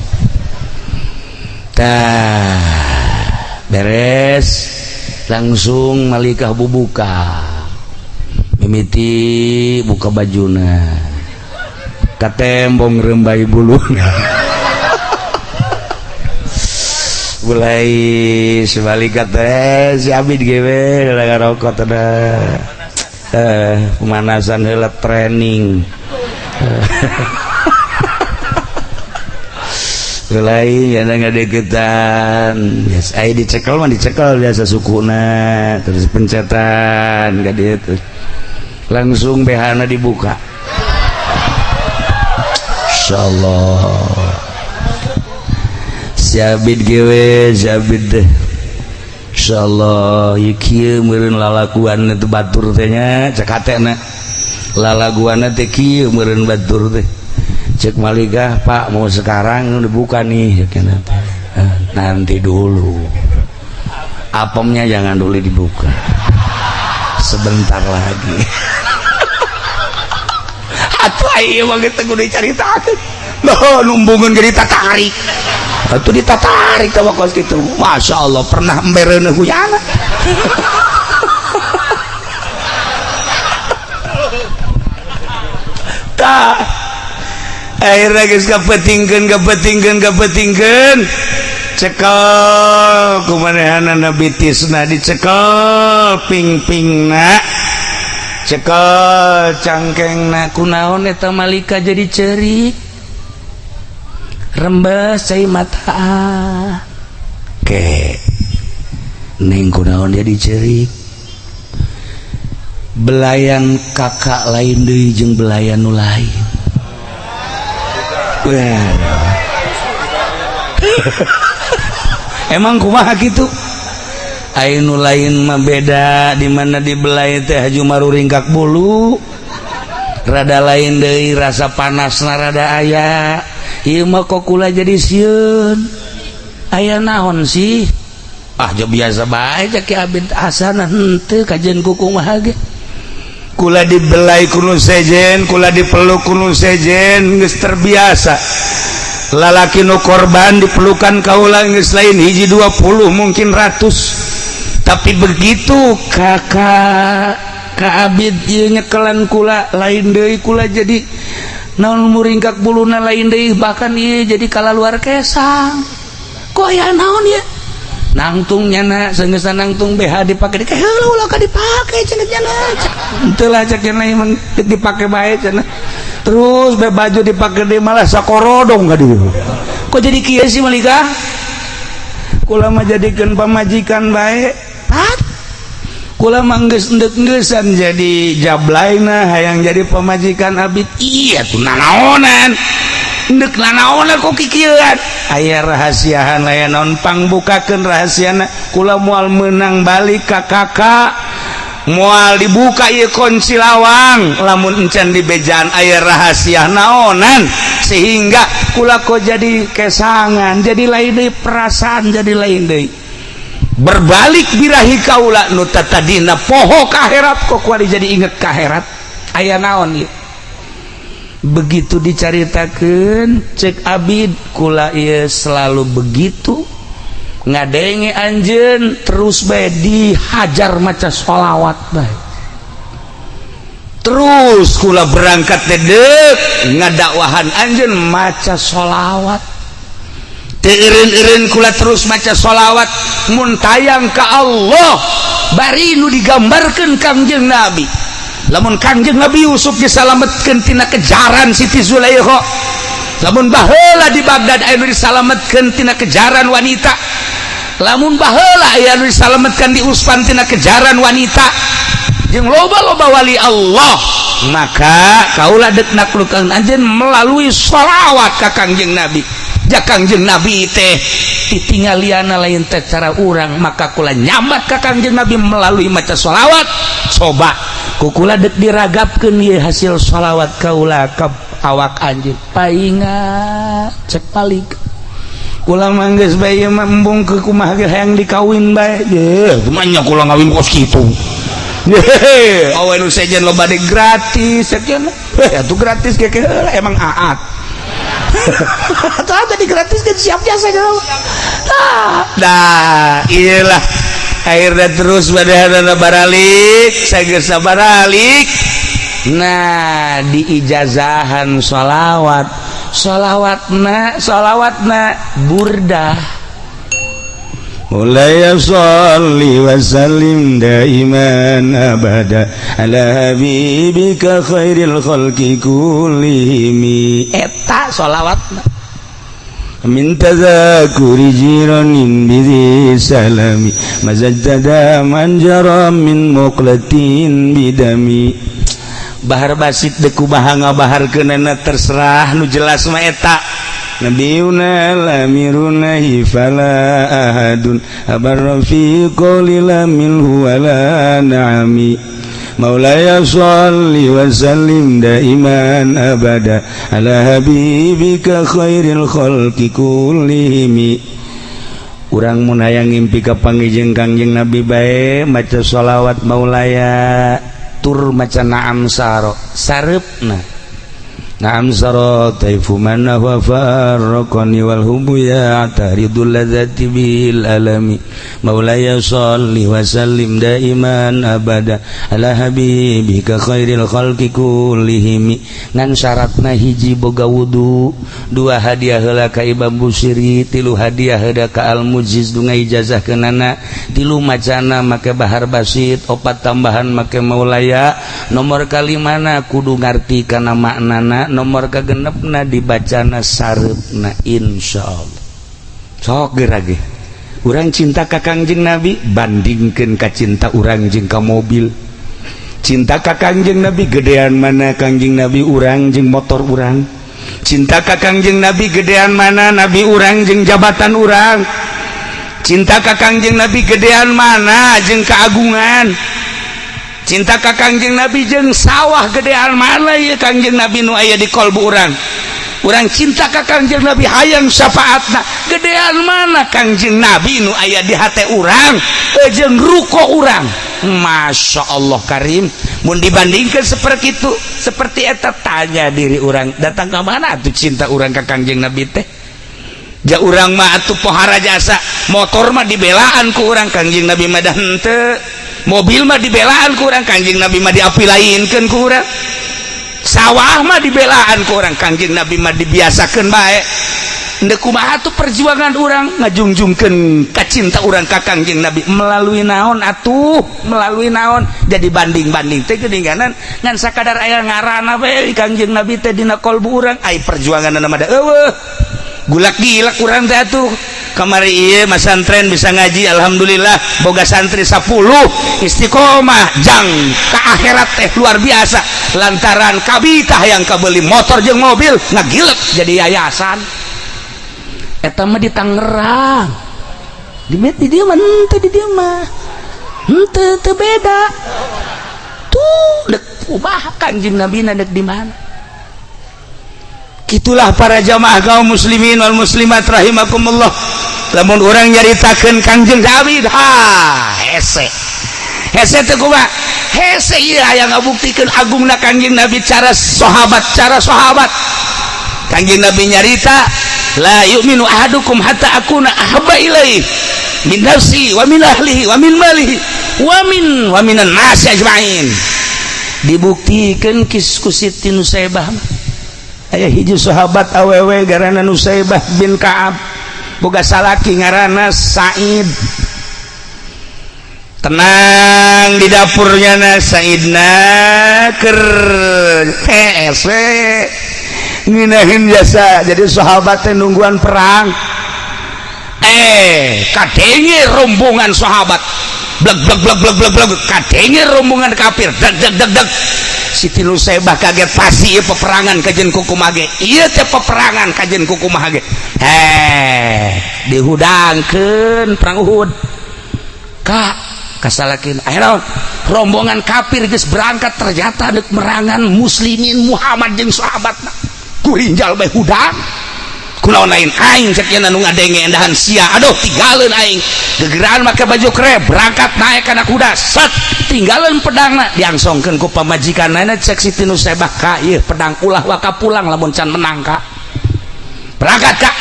Tah, beres langsung malikah bubuka. Mimiti buka bajuna. Katembong rembai buluna. Mulai sebalik teh si Abid gewe ngarokok teh. Pemanasan heula training. Mulai yana ngadeukeutan. Biasa aya dicekel mah dicekel biasa sukuna, terus pencetan ka dieu terus. Langsung BH-na dibuka. Insyaallah. Si Abid gewe, si Abid deh. Insyaallah ieu kieu meureun lalaguan itu batur teh nya cek hatena. Lalaguanna teh kieu meureun batur teh. Cek malikah, Pak mau sekarang dibuka nih cek teh. Nanti dulu. Apemnya jangan dulu dibuka. Sebentar lagi. Atuh ieu mah geus kudu dicaritakeun. Loh, numbungeun ge ditatarik. Atuh ditatarik teh kos kitu. Masya Allah pernah embereun huyana. Tah. Akhirnya geus kapetingkeun kapetingkeun kapetingkeun. Cekel kumanehanana bitisna dicekel ping-pingna. Cekel cangkengna kunaon eta malika jadi cerik. Rembes cai mata. Ke neng kunaon jadi cerik. Belayan kakak lain deui jeung belayan nu lain. Wah. Emang kumaha kitu? Aya nu lain mah beda di mana dibelai teh haju maruringkak bulu. Rada lain deui rasa panasna rada aya. Ieu mah kok kula jadi sieun. Aya naon sih? Ah jo biasa bae cek Ki Abid asana henteu kajian ku kumaha ge. Kula dibelai ku nu sejen, kula dipeluk ku nu sejen geus terbiasa. Lalaki nu korban dipelukan kaula geus lain hiji 20 mungkin ratus. Tapi begitu kakak Ka Abid ieu nyekelan kula lain deui kula jadi naon muringkak buluna lain deui bahkan ieu jadi kalaluar kesang. Kok aya naon ieu? Nangtung nyana sanggeusna nangtung BH dipake di heula ulah ka dipake cenah nyana. Henteu lah cek cenah ieu dipake bae cenah. Terus be baju dipake deui malah sakorodong ka dieu. Kok jadi kieu sih malika? Kula mah jadikeun pamajikan bae. Pat. Kula mah geus endek-engeusan jadi jablaina hayang jadi pamajikan Abid. Iya tuh nanaonan. Endek nanaonan kok kikieuan. Aya rahasiahan aya naon pangbukakeun rahasiana kula moal meunang balik ka kakak. Moal dibuka ieu kunci lawang lamun encan di bejaan aya rahasia naonan sehingga kula kok jadi kesangan jadi lain deui perasaan jadi lain deui. Berbalik birahi kaula nu tatadina poho ka akhirat kok kuari jadi inget ka akhirat aya naon ieu. Begitu dicaritakeun cek Abid kula ieu selalu begitu ngadenge anjeun terus bae dihajar maca sholawat bae. Terus kula berangkat teh deuk ngadakwahan anjeun maca sholawat. Teu eureun-eureun kula terus maca sholawat mun tayang ka Allah bari nu digambarkeun Kangjeng Nabi. Lamun Kangjeng Nabi Yusuf disalametkeun tina kejaran Siti Zulaikha. Lamun baheula di Baghdad aya nu disalametkeun tina kejaran wanita. Lamun baheula aya nu disalametkeun di Usfan tina kejaran wanita. Jeung loba-loba wali Allah, maka kaula deuk naklukeun anjeun melalui sholawat ka Kangjeng Nabi. Ja Kangjeng Nabi teh titinggaliana lain teh cara urang, maka kula nyambat ka Kangjeng Nabi melalui maca sholawat. Coba ku kula deuk diragapkeun ieu hasil sholawat kaula ka awak anjeun. Painga cek palik. Kula mah geus bae ieu mah embung ke kumaha ge hayang dikawin bae. Ye, kumaha nya kula ngawin kos kitu. Hehe, awe nu sejen loba de gratis sekian. Eh, atuh gratis ge emang aat. Atau tadi gratis kan siap jasa gitu. Nah, dah, iyalah. Akhirnya terus pada baralik, sageus baralik. Nah, diijazahan sholawat, sholawatna, sholawatna burdah. مولاي صل وسلم دائما أبدا على حبيبك خير الخلق كلهم. Eta sholawatna. من تذاكر جيران بذي سلام مزجت دما جرى من مقلة بدم. Bahar basit deuk kumaha ngabaharkeunana, terserah, nu jelas mah eta. نبينا الأمير فلا أحد أبر في قول لا منه ولا نعم. مولاي صل وسلم دائما أبدا على حبيبك خير الخلق كلهم. Urang mun hayang ngimpi ka panggih jeung Kangjeng Nabi bae, maca sholawat maulaya tur maca naam saro sareupna. نعم سرى طيف من هو فارقني والهم يعترض اللذة بالألم. مولاي صل وسلم دائما أبدا على حبيبك خير الخلق كلهم. Ngan syaratna, hiji, boga wudu; dua, hadiah heula ka Imam Busiri; tilu, hadiah heula ka Al Mujiz nu ijazahkeunana; tilu, macana make bahar basit; opat, tambahan make maulaya; nomor kalimana, kudu ngarti kana maknana; nomor kagenepna, dibacana sareupna. Insyaallah sok geura ge urang cinta ka Kangjeng Nabi, bandingkeun ka cinta urang jeung ka mobil. Cinta ka Kangjeng Nabi gedean mana Kangjeng Nabi urang jeung motor urang? Cinta ka Kangjeng Nabi gedean mana Nabi urang jeung jabatan urang? Cinta ka Kangjeng Nabi gedean mana jeung keagungan? Cinta ka Kangjeng Nabi jeung sawah gedean mana ya Kangjeng Nabi nu aya di kolbu urang? Urang cinta ka Kangjeng Nabi, hayang syafaatna, gedean mana Kangjeng Nabi nu aya di hate urang jeung ruko urang? Masya Allah Karim, mun dibandingkan seperti itu, seperti eta, tanya diri urang, datang ke mana tuh cinta urang ke Kangjeng Nabi teh? Ja urang mah atuh pohara jasa, motor mah dibelaan ku urang, Kangjeng Nabi mah dah henteu. Mobil mah dibelaan ku urang, Kangjeng Nabi mah diapilainkeun ku urang. Sawah mah dibelaan ku urang, Kangjeng Nabi mah dibiasakeun bae. Ndek kumaha tuh perjuangan urang ngajungjungkeun ka cinta urang ka Kangjeng Nabi? Melalui naon atuh? Melalui naon? Jadi banding-banding teh geuninganan ngan sakadar aya ngaranna bae Kangjeng Nabi teh dina kolbu urang, ai perjuanganna mah da eueuh. Gulak gilak urang teh atuh. Kamari ieu masantren bisa ngaji, alhamdulillah boga santri 10 istiqomah jang ka akhirat teh luar biasa, lantaran kabita yang kabeli motor jeung mobil ngagilek jadi yayasan. Eta mah di Tangerang, di met di dieu mah henteu, di dieu mah henteu, teu beda tuh. Dek kumaha Kanjeng Nabi dek di mana? Itulah para jamaah kaum muslimin wal muslimat rahimakumullah, lamun urang nyaritakeun Kangjeng Nabi, ha, hese hese teh kumaha hese. Ieu aya ngabuktikeun agungna Kangjeng Nabi, cara sahabat, cara sahabat. Kangjeng Nabi nyarita, "La yu'minu ahadukum hatta akuna ahabba ilaihi min nafsi wa min ahlihi wa min malihi wa minan nasi ajmain." Dibuktikan kis ku Siti Nusaibah. Aya hiji sahabat awewe ngaranna Nusaibah bin Ka'ab, boga salaki ngaranna Said. Tenang di dapurnya na Saidna ker hese nginahin jasa. Jadi sahabat teh nungguan perang, eh kadenge rombongan sahabat blek blek blek blek blek blek, kadenge rombongan kafir deg deg deg deg. Siti Nusaibah kaget, pasti ieu peperangan kajen kukumaha ge, ieu teh peperangan kajen kukumaha ge. Eh, dihudangkeun perang Uhud ka kasalakin. Akhirnya rombongan kafir geus berangkat, ternyata dek merangan muslimin, Muhammad jeung sahabatna. Kurinjal bae hudang. Kunaon lain aing cek nu ngadenge endahan sia. Aduh, tinggalin aing. Gegeraan make baju kere, berangkat naik kana kuda. Set, tinggalin pedangna, diangsongkeun ku pamajikanna. Cek Siti Nusaybah, "Ka, ieu pedang ulah waka pulang lamun can menang, Kak." Berangkat, Kak,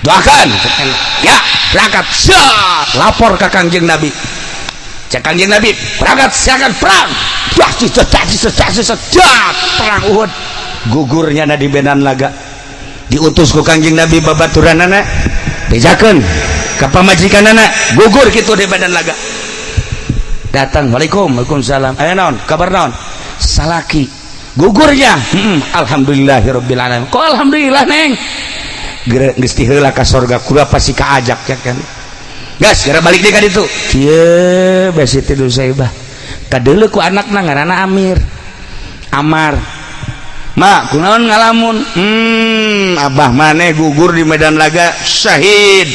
doakan ya. Berangkat, set, lapor ke Kangjeng Nabi. Cek Kangjeng Nabi, "Berangkat, silakan perang." Perang Uhud, gugurnya na di medan laga. Diutus ku Kangjeng Nabi babaturanana, bejakeun ka pamajikanana gugur kitu di medan laga. Datang, "Waalaikum." "Waalaikumsalam." "Aya naon? Kabar naon?" "Salaki gugurnya." Alhamdulillahirabbil alamin." "Kok alhamdulillah, Neng?" "Geus tiheula ka sorga, kula pasti kaajak ya kan." Gas, gara balik deui ka ditu. Kieu bae Siti Nusaybah kadeuleu ku anakna ngaranna Amir. "Amar, Ma, kunaon ngalamun?" Abah maneh gugur di medan laga, syahid.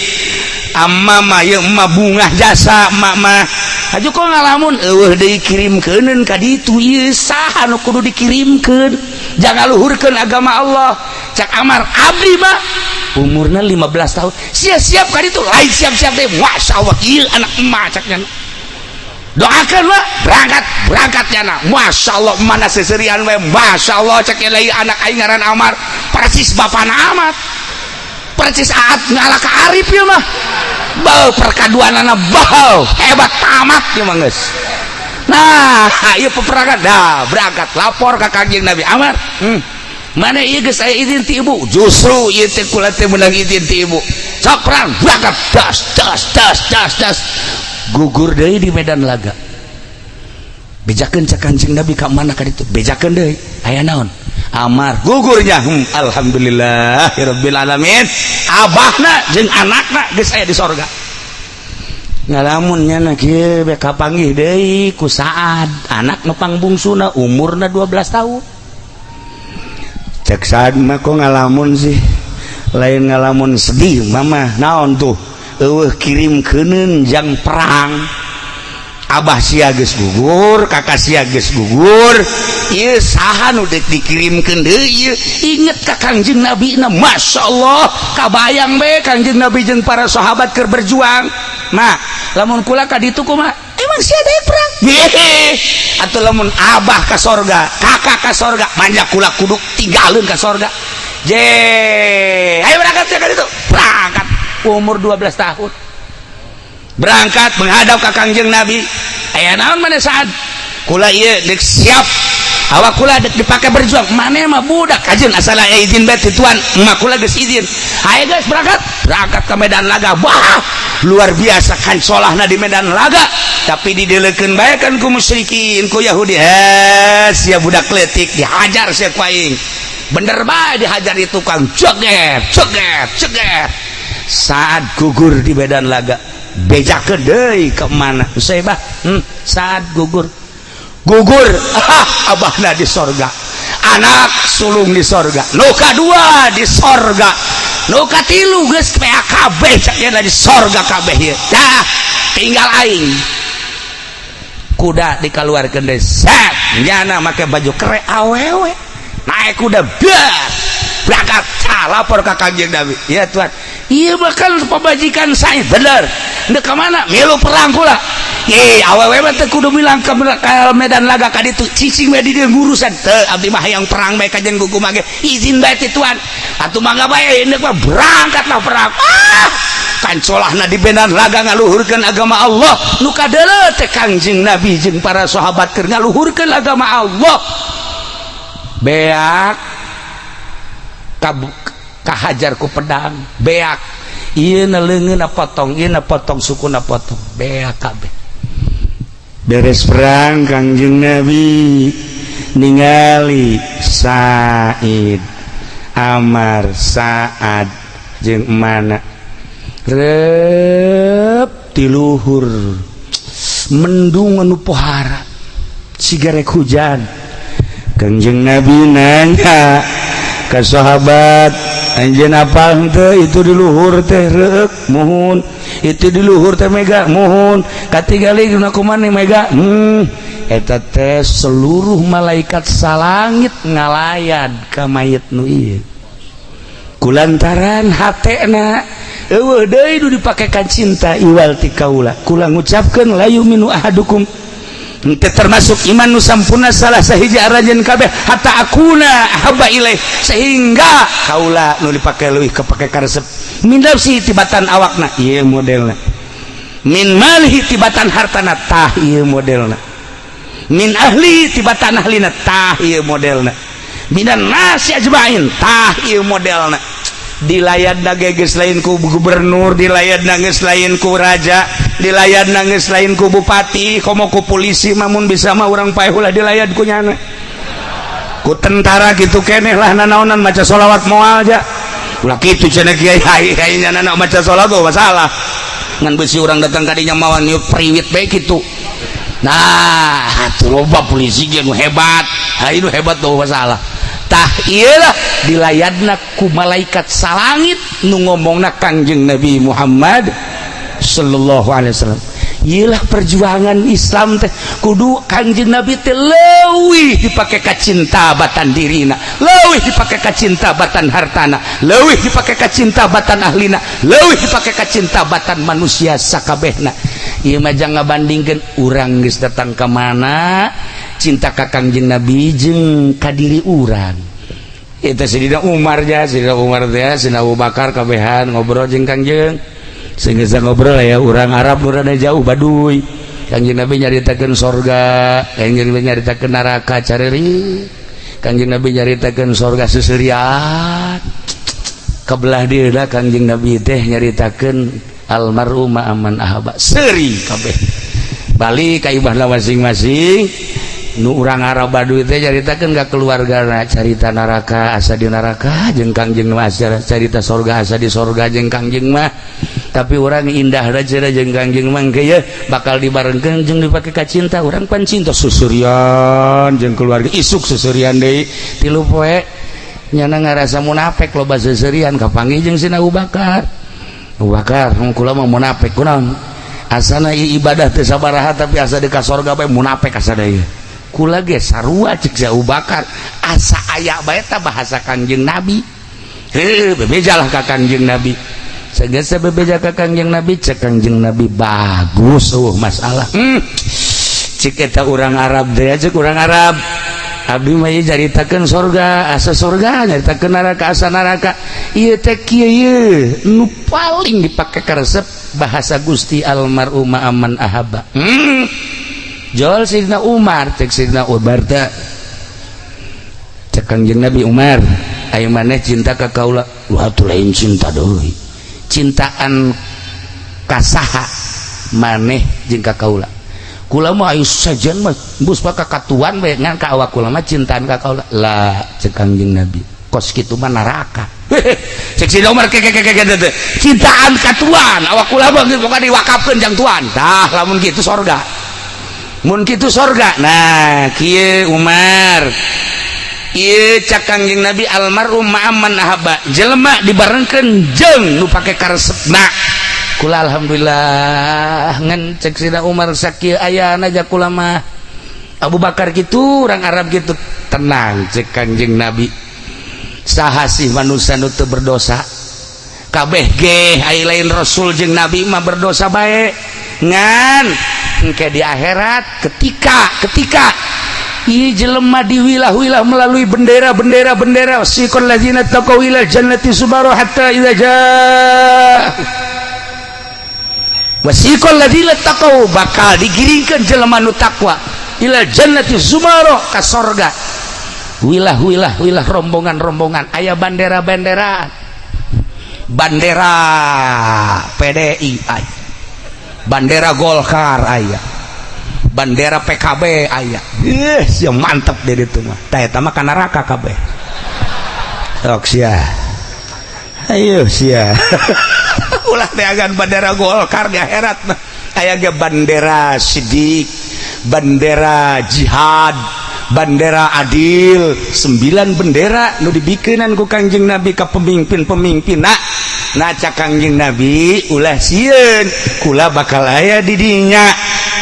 Amma mah ieu emak bungah jasa emak mah. Aju kok ngalamun?" "Eueuh deui kirimkeuneun ka ditu. Ieu saha nu kudu dikirimkeun jangan luhurkeun agama Allah?" Cak Amar, "Abdi mah." Umurna 15 tahun. "Siap-siap ka ditu." Lain siap-siap deh. "Masya Allah, ieu anak emak," caknya. "Doakan lah." Berangkat, berangkat nyana. Masya Allah, mana seserian we. "Masya Allah," cek lain, "anak aing ngaran Amar persis bapana Amat, persis Aat ngalah ka Arif ya mah. Bau perkaduanana bau hebat tamat ya mah geus." Nah, ieu peperangan dah. Berangkat, lapor ka Kangjeng Nabi. "Amar, mana ieu geus aya izin ti ibu." "Justru ieu teh kula teh meunang izin ti ibu. Sok perang." Berangkat, das das das das das, gugur deui di medan laga. Bejakeun cek Kanjeng Nabi ka mana ka ditu. Bejakeun deui, "Aya naon, Amar?" "Gugurnya." Alhamdulillah rabbil alamin, abahna jeung anakna geus aya di sorga. Ngalamun nya kieu be, kapanggih deui ku Saad, anak nu pangbungsuna, umurna 12 tahun. Cek Saad mah, "Kok ngalamun sih?" "Lain ngalamun sedih, Mama." "Naon tuh?" "Eueuh kirim keuneun jang perang. Abah sia geus gugur, kakak sia geus gugur, ieu saha nu deuk dikirimkeun deui ieu?" Inget ka Kangjeng Nabi na, Masya Allah, kabayang be Kangjeng Nabi jeung para sahabat keur berjuang. "Ma, lamun kula ka ditu kumaha?" "Emang sia deui perang?" "Hehe, atuh lamun abah ka sorga, kakak ka sorga, banyak kula kudu tinggalin ka sorga je. Ayo berangkat ya ka ditu." Berangkat umur 12 tahun, berangkat menghadap ke Kangjeng Nabi. "Aya naon mana, Saat?" "Kula ieu dek siap, awak kula dek dipake berjuang. Maneh mah budak kajeun, asal aya izin bae ti tuan emak kula geus izin. Ayo guys, berangkat." Berangkat ke medan laga. Wah, luar biasa kan solahna di medan laga, tapi dideleukeun bae kan ku musyrikin, ku Yahudi. "Eh, sia budak leutik, dihajar sia ku aing." Bener bae dihajar itu tukang, ceger ceger ceger. Saat gugur di medan laga. Bejakeun deui ke mana Usaibah, saat gugur, gugur. Ah, abahna di sorga, anak sulung di sorga, nu kadua di sorga, nu katilu geus PAKB cak di sorga kabeh ieu. Dah, tinggal aing. Kuda dikeluarkeun deui, set, nyana make baju kere awewe, naik kuda, bar berangkat. Lapor ke Kangjeng Nabi. "Ya Tuhan, iya bakal pemajikan saya bener. Ndek ka mana?" "Milu perang kula." "Ye, awewe mah teu kudu milang ke medan laga ka ditu, cicing we di dieu ngurusan." "Teu, abdi mah hayang perang bae kajen gugu mage, izin bae ti tuan." "Atuh mangga bae endek mah." Berangkatlah perang. Ah, kancolahna di medan laga ngaluhurkeun agama Allah. Nu kadeuleu teh Kangjeng Nabi jeung para sahabat keur ngaluhurkeun agama Allah. Beak kahajar ku pedang, beak ieu na leungeunna potong, ieu na potong, sukuna potong, beak kabeh. Beres perang, Kangjeng Nabi ningali Said, Amar, Saad jeung mana rep ti luhur mendung anu pohara siga rek hujan. Kangjeng Nabi nanya ke sahabat, "Anjeun apal henteu itu di luhur teh reuk?" "Muhun." "Itu di luhur teh mega?" "Muhun." "Katingali dina kumaha mega?" Eta teh seluruh malaikat salangit ngalayan ka mayit nu ieu." Kulantaran hatena euweuh deui nu dipake ka cinta iwal ti kaula, kula ngucapkeun la yu'minu ahadukum, henteu termasuk iman nu sampurna salah sahiji aranjeun kabeh, hatta akuna ahabba ilaih, sehingga kaula nu dipake leuwih kapake karesep, min nafsi, tibatan awakna, ieu modelna, min malihi, tibatan hartana, tah ieu modelna, min ahli, tibatan ahlina, tah ieu modelna, minan nasi ajmain, tah ieu modelna. Dilayat geus lain ku gubernur, dilayat geus lain ku raja, dilayat geus lain ku bupati, komo ku polisi. Mamun bisa mah urang paeh ulah dilayat ku nyana, ku tentara gitu keneh lah. Nanaonan maca sholawat moal ja, ulah kitu cenah kiai. Ai nyana maca sholawat oh masalah ngan besi urang datang kadinya mawa niup priwit bae kitu. Nah, atuh loba polisi ge nu hebat, ha nu hebat tuh masalah. Tah, iyalah dilayadna ku malaikat salangit nu ngomongna Kangjeng Nabi Muhammad sallallahu alaihi wasallam. Iyalah perjuangan Islam teh kudu Kangjeng Nabi teh leuwih dipake ka cinta batan dirina, leuwih dipake ka cinta batan hartana, leuwih dipake ka cinta batan ahlina, leuwih dipake ka cinta batan manusia sakabehna. Ieu mah jangan ngabandingkeun urang geus datang ka mana cinta ka Kangjeng Nabi jeung ka diri urang. Itu Sayyidina Umar ya, Sayyidina Umar teh, Sayyidina Abu Bakar kabehan ngobrol jeung Kangjeng. Sehingga ngobrol ya urang Arab nu rada jauh Baduy. Kangjeng Nabi nyaritakeun sorga, Kangjeng Nabi nyaritakeun neraka careri. Kangjeng Nabi nyaritakeun sorga seuseurian. Kebelah dieu Kangjeng Nabi teh nyaritakeun almar'u ma'aman ahabba. Seuri kabeh. Balik ka ibahna masing-masing. Nu urang Arab Baduy teh nyaritakeun ka keluargana carita neraka asa di neraka jeung Kangjeng mah, carita sorga asa di sorga jeung Kangjeng mah. Tapi urang indah aja jeung Kangjeng mah ye bakal dibarengkeun jeung dipake ka cinta urang pan cinta susurian jeung keluarga, isuk susurian deui 3 poe nyana ngarasa munafik, loba seuseurian. Kapanggih jeung Sina Abu Bakar. Abu Bakar, kula mah munafik kunaon, asana ibadah teu sabaraha tapi asa di ka sorga bae, munafik asa deui kula ge sarua. Cek si Abu Bakar, asa aya bae ta bahasa Kangjeng Nabi. Heuh, bebejalah ka Kangjeng Nabi. Segesa bebeja ka Kangjeng Nabi, cek Kangjeng Nabi, bagus, oh masalah. Cek eta urang Arab teh, cek urang Arab, abdi mah ieu caritakeun sorga asa sorga, nyaritakeun neraka asa neraka. Ieu teh kieu, ieu nu paling dipake karesep bahasa Gusti, almar'u ma'aman ahabba. Jol Sayyidina Umar, cek Sayyidina Umar teh, cek Kangjeng Nabi, Umar, ayo maneh cinta ka kaula? Wah, atuh lain cinta deui, cintaan kasaha maneh jeung ka kaula? Kula mah ayo sajen mah bus ka katuan bae, ngan ka awak kula mah cintaan ka kaula lah. Cek Kangjeng Nabi, kos kitu mah neraka. Cek Sayyidina Umar, ke ke ke ke cintaan ka tuan, awak kula mah geus pokokna diwakafkeun jang tuan. Tah, lamun kitu sorga, mun kitu sorga. Nah, kieu Umar, ieu cak Kangjeng Nabi, almar'u ma'aman ahabba, jelema dibarengkeun jeung nu pake karesepna. Kula alhamdulillah. Ngan cek Sayyidina Umar, sakieu ayana aja kula mah. Abu Bakar gitu, orang Arab gitu. Tenang, cek Kangjeng Nabi, saha sih manusia nu teu berdosa? Kabeh ge ai lain rasul jeung nabi mah berdosa bae. Ngan engke di akhirat ketika ketika ieu jelema diwilah-wilah melalui bendera-bendera bendera, siqal ladzina taqaw ila jannati zumara hatta idza jaa wasiqal ladzina taqaw, bakal digiringkeun jelema nu takwa ila jannati zumara, ka sorga, wilah-wilah wilah, rombongan-rombongan, aya bandera-bandera, bandera PDI aya, bandera Golkar aya, bandera PKB aya. Ih, sia mantep deh itu mah. Tah, eta mah ka neraka kabeh. Sok sia, ayo sia, ulah teagan bandera Golkar di akhirat mah. Aya ge bandera Sidik, bandera jihad, bandera adil, sembilan bendera nu dibikenan ku Kangjeng Nabi ka pemimpin-pemimpin. Nah nah, cak Kangjeng Nabi, ulah sieun, kula bakal aya di dinya.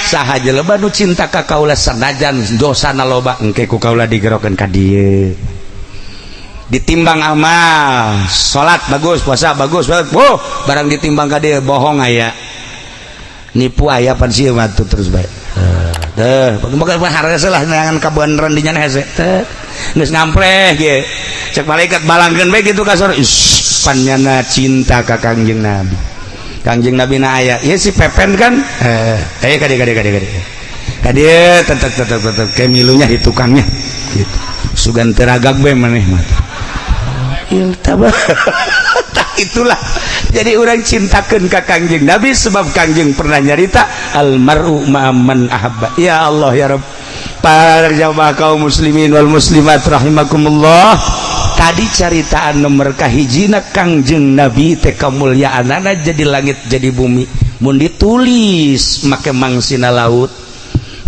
Saha jelema nu cinta ka kaula sanajan dosana loba, engke ku kaula digerokeun ka dieu. Ditimbang amal, salat bagus, puasa bagus. Oh, barang ditimbang ka dia, bohong aya, nipu aya, pan sieun mah terus bae. Teh bukan harga lah, neangan kabeneran di nyana hese teh geus ngampleh ge. Cek malaikat, balangkeun bae kitu ka sorga. Pan nyana cinta ka Kangjeng Nabi. Kangjeng Nabi na aya ieu si Pepen kan, eh kade kade kade kade kade tetep tetep tetep ke milunya di tukangnya gitu, sugan teragak bae maneh mah. Tak itulah, jadi orang cintakan ke Kangjeng Nabi, sebab Kangjeng pernah nyarita, almaru ma'aman ahabba. Ya Allah, ya Rabb. Para jamaah kaum muslimin wal muslimat rahimakumullah, tadi caritaan nomor kahijina, Kangjeng Nabi teh kamuliaanana jadi langit jadi bumi. Mun ditulis make mangsina laut,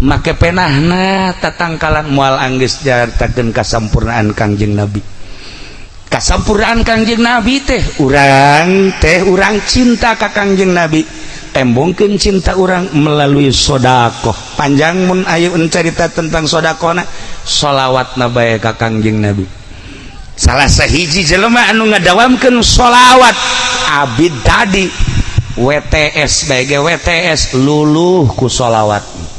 make penahna tatangkalan, moal anggeus nyaritakeun kasampurnaan Kangjeng Nabi. Kasampurnaan Kangjeng Nabi teh, urang teh urang cinta ka Kangjeng Nabi, tembongkeun cinta urang melalui sodakoh. Panjang mun ayo cerita tentang sodakohna. Solawat bae ka Kangjeng Nabi. Salah sahiji jelema anu ngadawamkeun solawat abid tadi WTS bae ge, WTS luluh ku solawat.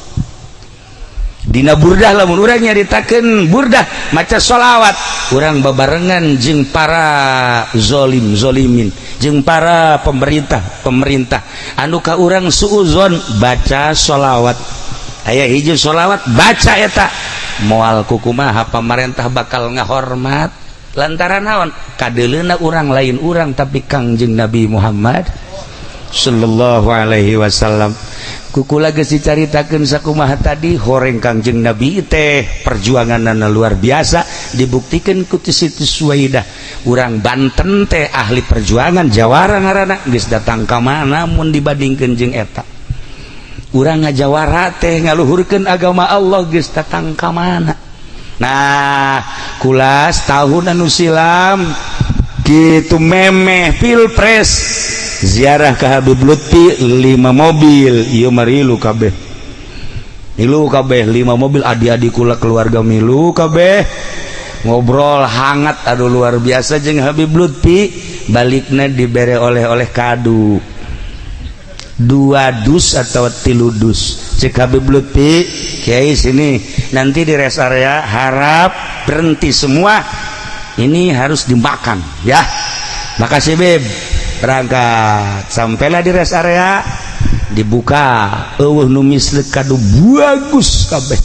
Dina burdah, lamun urang nyaritakeun burdah maca sholawat, urang babarengan jeung para zolim zolimin, jeung para pemerintah pemerintah anu ka urang suuzon, baca sholawat. Aya hiji sholawat, baca eta, moal kukumaha pamarentah bakal ngahormat. Lantaran naon? Kadeleuna urang lain urang, tapi Kangjeng Nabi Muhammad sallallahu alaihi wasallam. Ku kula geus dicaritakeun sakumaha tadi horeng Kangjeng Nabi teh, perjuanganna luar biasa, dibuktikan ku Siti Suwaidah. Urang Banten teh ahli perjuangan, jawara ngaranna. Geus datang ka mana mun dibandingkeun jeung eta? Urang ngajawara teh ngaluhurkeun agama Allah, geus datang ka mana? Nah, kulas tahun anu silam gitu, memeh pilpres, ziarah ke Habib Lutfi lima mobil. Iya, marilu kabeh, milu kabeh lima mobil, adik-adik kula, keluarga milu kabeh. Ngobrol hangat, aduh, luar biasa jeung Habib Lutfi. Baliknya dibere oleh-oleh kadu dua dus atau tilu dus. Cek Habib Lutfi, "Kiai, sini, nanti di rest area harap berhenti semua, ini harus dimakan ya." "Makasih, Bib." Berangkat, sampailah di rest area, dibuka, eueuh nu misleuk, kadu bagus kabeh,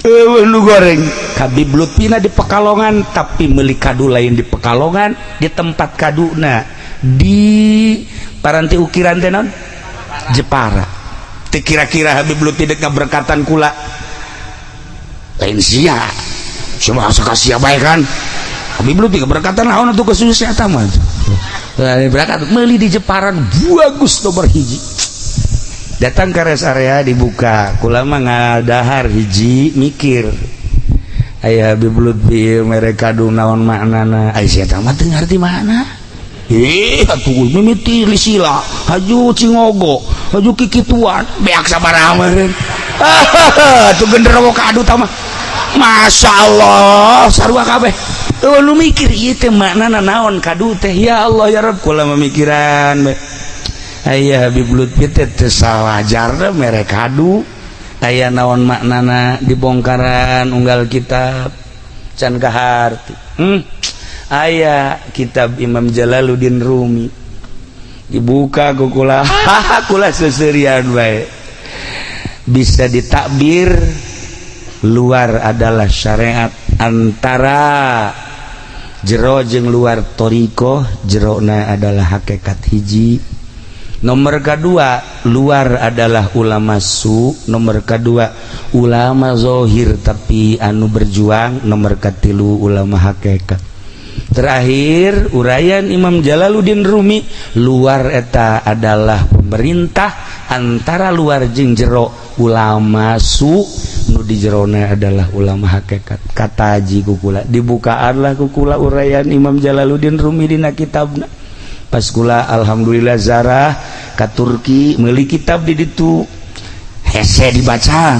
eueuh nu goreng. Habib Lutfina di Pekalongan, tapi meuli kadu lain di Pekalongan, di tempat kaduna di paranti ukiran teh naon, Jepara. Teu kira-kira Habib Lutfi dek ngaberkatan kula, lain sia. Coba asa ka sia bae kan Habib Lutfi keberkatan naon atuh kesusah eta mah. Berangkat meuli di Jepara bagus, nomor hiji. Datang ke rest area, dibuka, kula mah ngadahar hiji, mikir, aya Habib Lutfi mere kadu, naon maknana? Ai sia mah teu ngarti makna. Ih, atuh mimiti lisila, haju cingogo, haju kikituan, beak sabaraha meureun. Tuh genderuwo kadu tah mah. Masya Allah, sarua kabeh. Oh, lu mikir ieu teh maknana naon kadu teh? Ya Allah, ya Rabb, kula memikiran bae. Aya Habib Lutfi teh teu sawajarna mere kadu. Aya naon maknana? Dibongkaran unggal kitab can kaharti. Aya kitab Imam Jalaluddin Rumi, dibuka ku kula, kula seserian bae. Bisa ditakbir luar adalah syariat, antara jero jeung luar thoriqoh, jerona adalah hakikat hiji. Nomor kedua, luar adalah ulama su. Nomor kedua, ulama zohir tapi anu berjuang. Nomor katilu, ulama hakikat. Terakhir, uraian Imam Jalaluddin Rumi, luar eta adalah pemerintah, antara luar jeung jero ulama su, nu di jerona adalah ulama hakikat. Kata haji kukula, dibukaanlah kukula uraian Imam Jalaluddin Rumi dina kitabna. Pas kula alhamdulillah zarah ka Turki, meuli kitab di ditu, hese dibaca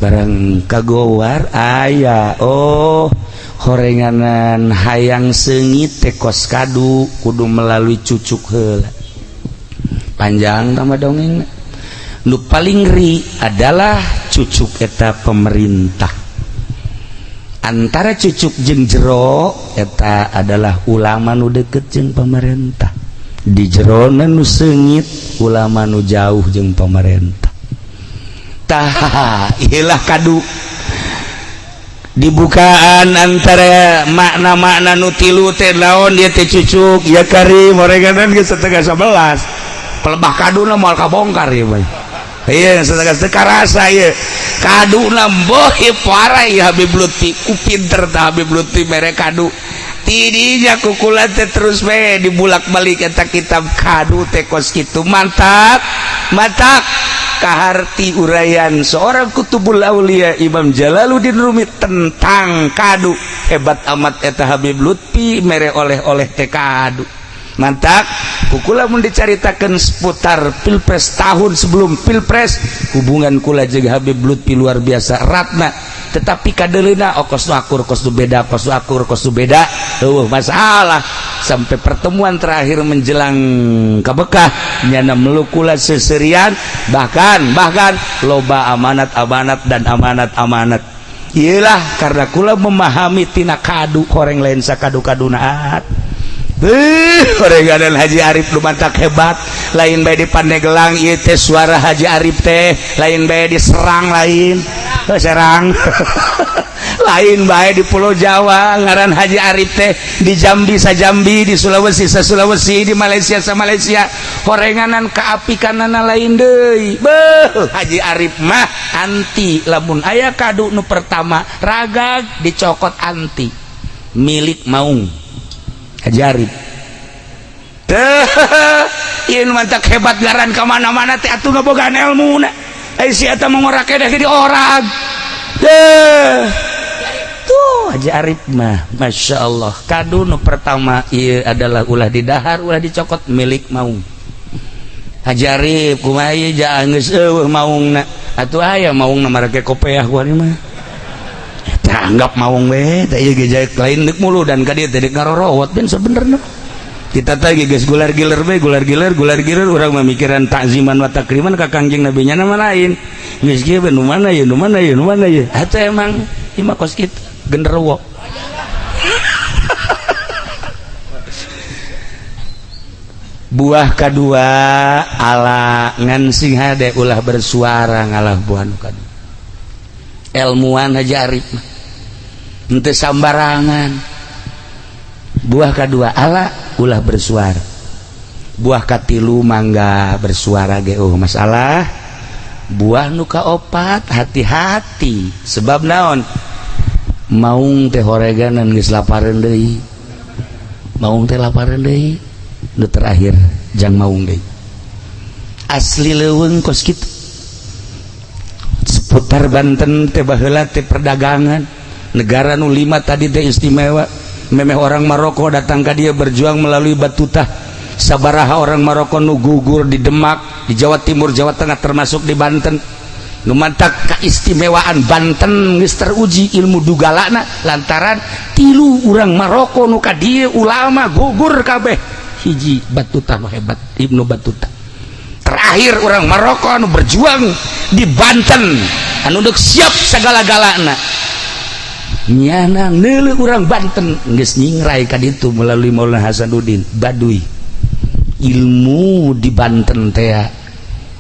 barang kagowar aya. Oh, Horenganan hayang seungit teh kos kadu kudu melalui cucuk heula. Panjang tambah dongeng. Nu paling ngeri adalah cucuk eta pemerintah. Antara cucuk jeung jero eta adalah ulama nu deket jeung pemerintah. Di jerona nu seungit ulama nu jauh jeung pemerintah. Tah, ilah kadu dibukaan antara makna-makna nu tilu teh naon dia teh cucuk ya karim oreganan geus 10.30 pelebah kaduna moal kabongkar ieu mah. Iya, setengah teu karasa ieu kaduna boh parah ieu Habib Lutfi ku pinter tah. Habib Lutfi mere kadu tidinya kukula teh terus we dibulak-balik eta kitab kadu teh kos kitu. Mantap, mantap kaharti uraian seorang kutubul aulia Imam Jalaluddin Rumi tentang kadu. Hebat amat eta Habib Lutfi mere oleh-oleh teh kadu. Mantap kukula mun dicaritakeun seputar pilpres, tahun sebelum pilpres, hubungan kula jeung Habib Lutfi luar biasa ratna, tetapi kadeleuna oh kos nu akur, kos nu beda, kos nu akur, kos nu beda, eueuh masalah sampai pertemuan terakhir menjelang ke Bekah nyana meluk kula seserian, bahkan bahkan loba amanat amanat dan amanat amanat. Iyalah, karena kula memahami tina kadu horeng lain sakadu kadunaat. Beuh, horenganan Haji Arif lu mantak hebat. Lain bae di Pandeglang ieu teh suara Haji Arif teh, lain bae di Serang, lain. Oh, Serang. Lain bae di Pulau Jawa ngaran Haji Arif teh, di Jambi sa Jambi, di Sulawesi sa Sulawesi, di Malaysia sa Malaysia. Horenganan kaapikanana lain deui. Beuh, Haji Arif mah anti lamun aya kadu nu pertama ragag dicokot, anti milik maung Haji Arif teh. Ieu nu mantak hebat ngaran ka mana-mana teh atuh ngabogaan ilmuna. Ai si eta mah ngorak keneh di orang teh. Tuh Haji Arif mah Masya Allah. Kadu nu pertama ieu adalah ulah didahar, ulah dicokot, milik maung Haji Arif. Kumaha ieu geus eueuh maungna atuh, aya maungna marake kopeah kuari mah. Tah, anggap maung we teh ieu ge lain deuk mulu dan ka dieu teh deuk ngarorowot ben sebenerna. Kita teh geus gular giler we, gular giler, gular giler. Urang mah mikiran takziman wa takriman ka Kangjeng Nabi nya mah lain. Geus kieu we, nu mana ye, nu mana ye, nu mana ye, atuh emang ieu mah kos kitu genderuwo. Buah kedua ala ngan sing hade ulah bersuara ngalah buah nu kadua. Ilmuwan Haji Arif mah henteu sambarangan. Buah kedua ala ulah bersuara. Buah katilu mangga bersuara ge oh masalah. Buah nu kaopat hati-hati, sebab naon? Maung teh horeganan geus lapareun deui, maung teh lapareun deui. Nu terakhir jang maung deui asli leuweung kos kitu. Seputar Banten teh baheula teh perdagangan negara nu lima tadi teh istimewa. Memeh orang Maroko datang ka dia berjuang melalui Batutah. Sabaraha orang Maroko nu gugur di Demak, di Jawa Timur, Jawa Tengah, termasuk di Banten. Nu mantak keistimewaan Banten geus teruji ilmu dugalana lantaran tilu urang Maroko nu ka dieu ulama gugur kabeh. Hiji Batutah nu hebat, Ibnu Battuta. Terakhir orang Maroko anu berjuang di Banten anu deuk siap segala-galana nyana neuleuh urang Banten geus nyingrai ka ditu melalui Maulana Hasanuddin Baduy. Ilmu di Banten teh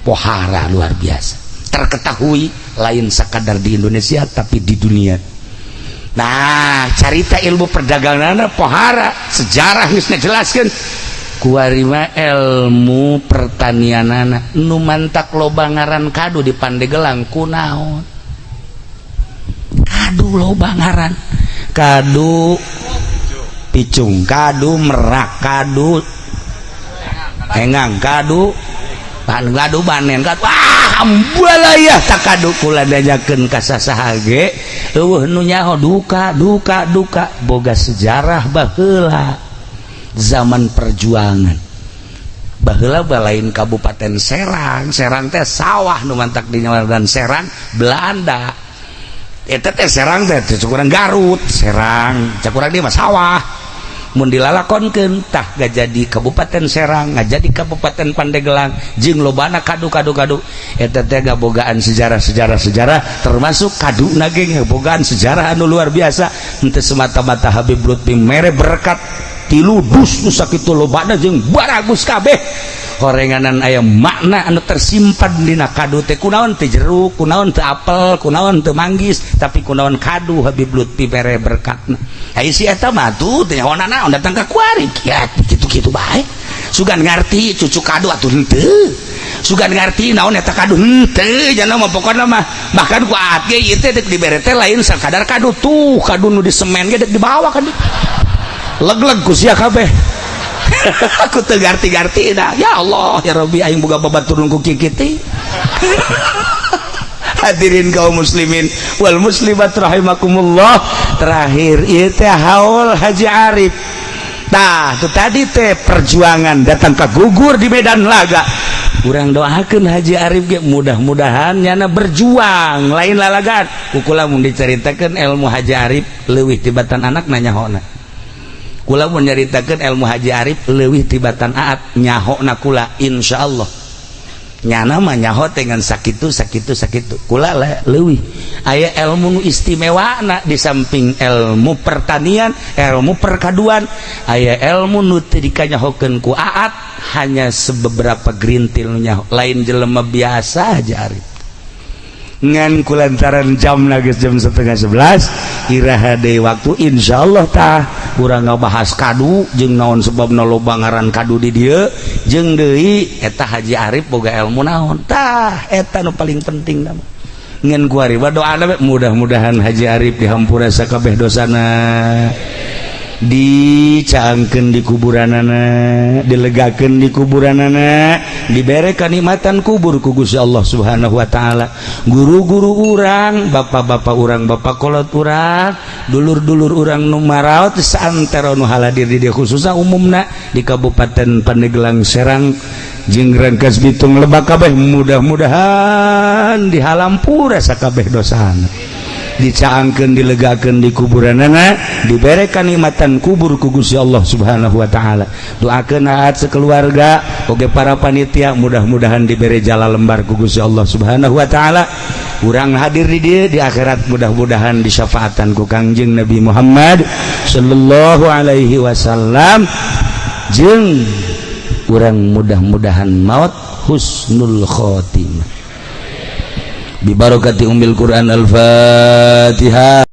pohara luar biasa, terketahui lain sekadar di Indonesia tapi di dunia. Nah, carita ilmu perdagangan pohara, sejarah geus ngajelaskeun kuari mah ilmu pertanianana. Nu mantak loba ngaran kadu di Pandegelang kunaon? Kadu loba ngaran, kadu picung, kadu merak, kadu engang, kadu pan, kadu banen, kadu wah ambalaya. Tak kadu kula diajakeun ka sasaha ge eueuh nu nyaho. Duka duka duka boga sejarah baheula zaman perjuangan baheula balain Kabupaten Serang. Serang teh sawah nu mantak di dan Serang Belanda. Eta teh Serang teh cek urang Garut, Serang cek urang dia mah sawah. Mun dilalakonkeun tah gak jadi Kabupaten Serang, nggak jadi Kabupaten Pandeglang jeung lobana kadu-kadu kadu. Eta teh ngabogaan sejarah-sejarah sejarah, termasuk kadu ge ngabogaan sejarah anu luar biasa. Henteu semata-mata Habib Lutfi mere berkat tilu dus nu sakitu lobana jeung baragus kabeh horenganan, aya makna anu tersimpan dina kadu teh. Kunaon teu jeruk, kunaon teu apel, kunaon teu manggis, tapi kunaon kadu Habib Lutfi mere berkatna? Ai si eta mah tuh teh nyaho naon datang ka kuari ya kitu-kitu bae. Sugan ngarti cucu kadu atuh henteu, sugan ngarti naon eta kadu henteu. Jana mah pokona mah bahkan ku aat ge ieu teh dek dibere teh lain sakadar kadu tuh, kadu nu di semen ge dek dibawa kan leg-leg ku sia kabeh. Aku teu garti-garti dah. Ya Allah ya Rabbi, aing boga babaturun ku kikiti. Hadirin kaum muslimin wal muslimat rahimakumullah, terakhir ieu teh haul Haji Arif. Tah, itu tadi teh perjuangan datang ke gugur di medan laga. Urang doakeun Haji Arif ge mudah-mudahan nyana berjuang lain lalagan. Ku kula mun diceritakeun ilmu Haji Arif leuwih tibatan anak nanyahona. Kula mun nyaritakeun ilmu Haji Arif leuwih tibatan aat nyahona kula, insyaallah. Nyana mah nyaho dengan sakitu sakitu sakitu, kula lah leuwih. Aya ilmu nu istimewa na di samping ilmu pertanian, ilmu perkaduan, aya ilmu nu teu dikanyahokeun ku aat, hanya sebeberapa gerintil nu nyaho. Lain jelema biasa Haji Arif. Ngan kulantaran jam geus jam 10.30, iraha deui waktu insyaallah tah urang ngabahas kadu jeung naon sebabna loba ngaran kadu di dieu, jeung deui eta Haji Arif boga ilmu naon. Tah, eta nu paling penting mah. Ngan ku ari doana mudah-mudahan Haji Arif dihampura sakabeh dosana, dicaangkeun di kuburanana, dilegakeun di kuburanana, dibere kanikmatan kubur ku Gusti Allah Subhanahu wa taala. Guru-guru urang, bapak-bapak urang, bapak kolot urang, dulur-dulur urang nu maraot saantero nu haladir di dieu, khususna umumna di Kabupaten Pandeglang, Serang jeung Rangkas Bitung, Lebak kabeh, mudah-mudahan dihalampura sakabeh dosana, dicaangkeun, dilegakeun di kuburanana, dibere kanikmatan kubur ku Gusti Allah Subhanahu wa taala. Doakeun aat sekeluarga oge para panitia mudah-mudahan dibere jala lembar ku Gusti Allah Subhanahu wa taala. Urang hadir di dieu di akhirat mudah-mudahan disyafaatan ku Kangjeng Nabi Muhammad sallallahu alaihi wasallam, jeung urang mudah-mudahan maut husnul khotimah. Bibarokati umil Quran, al-Fatihah.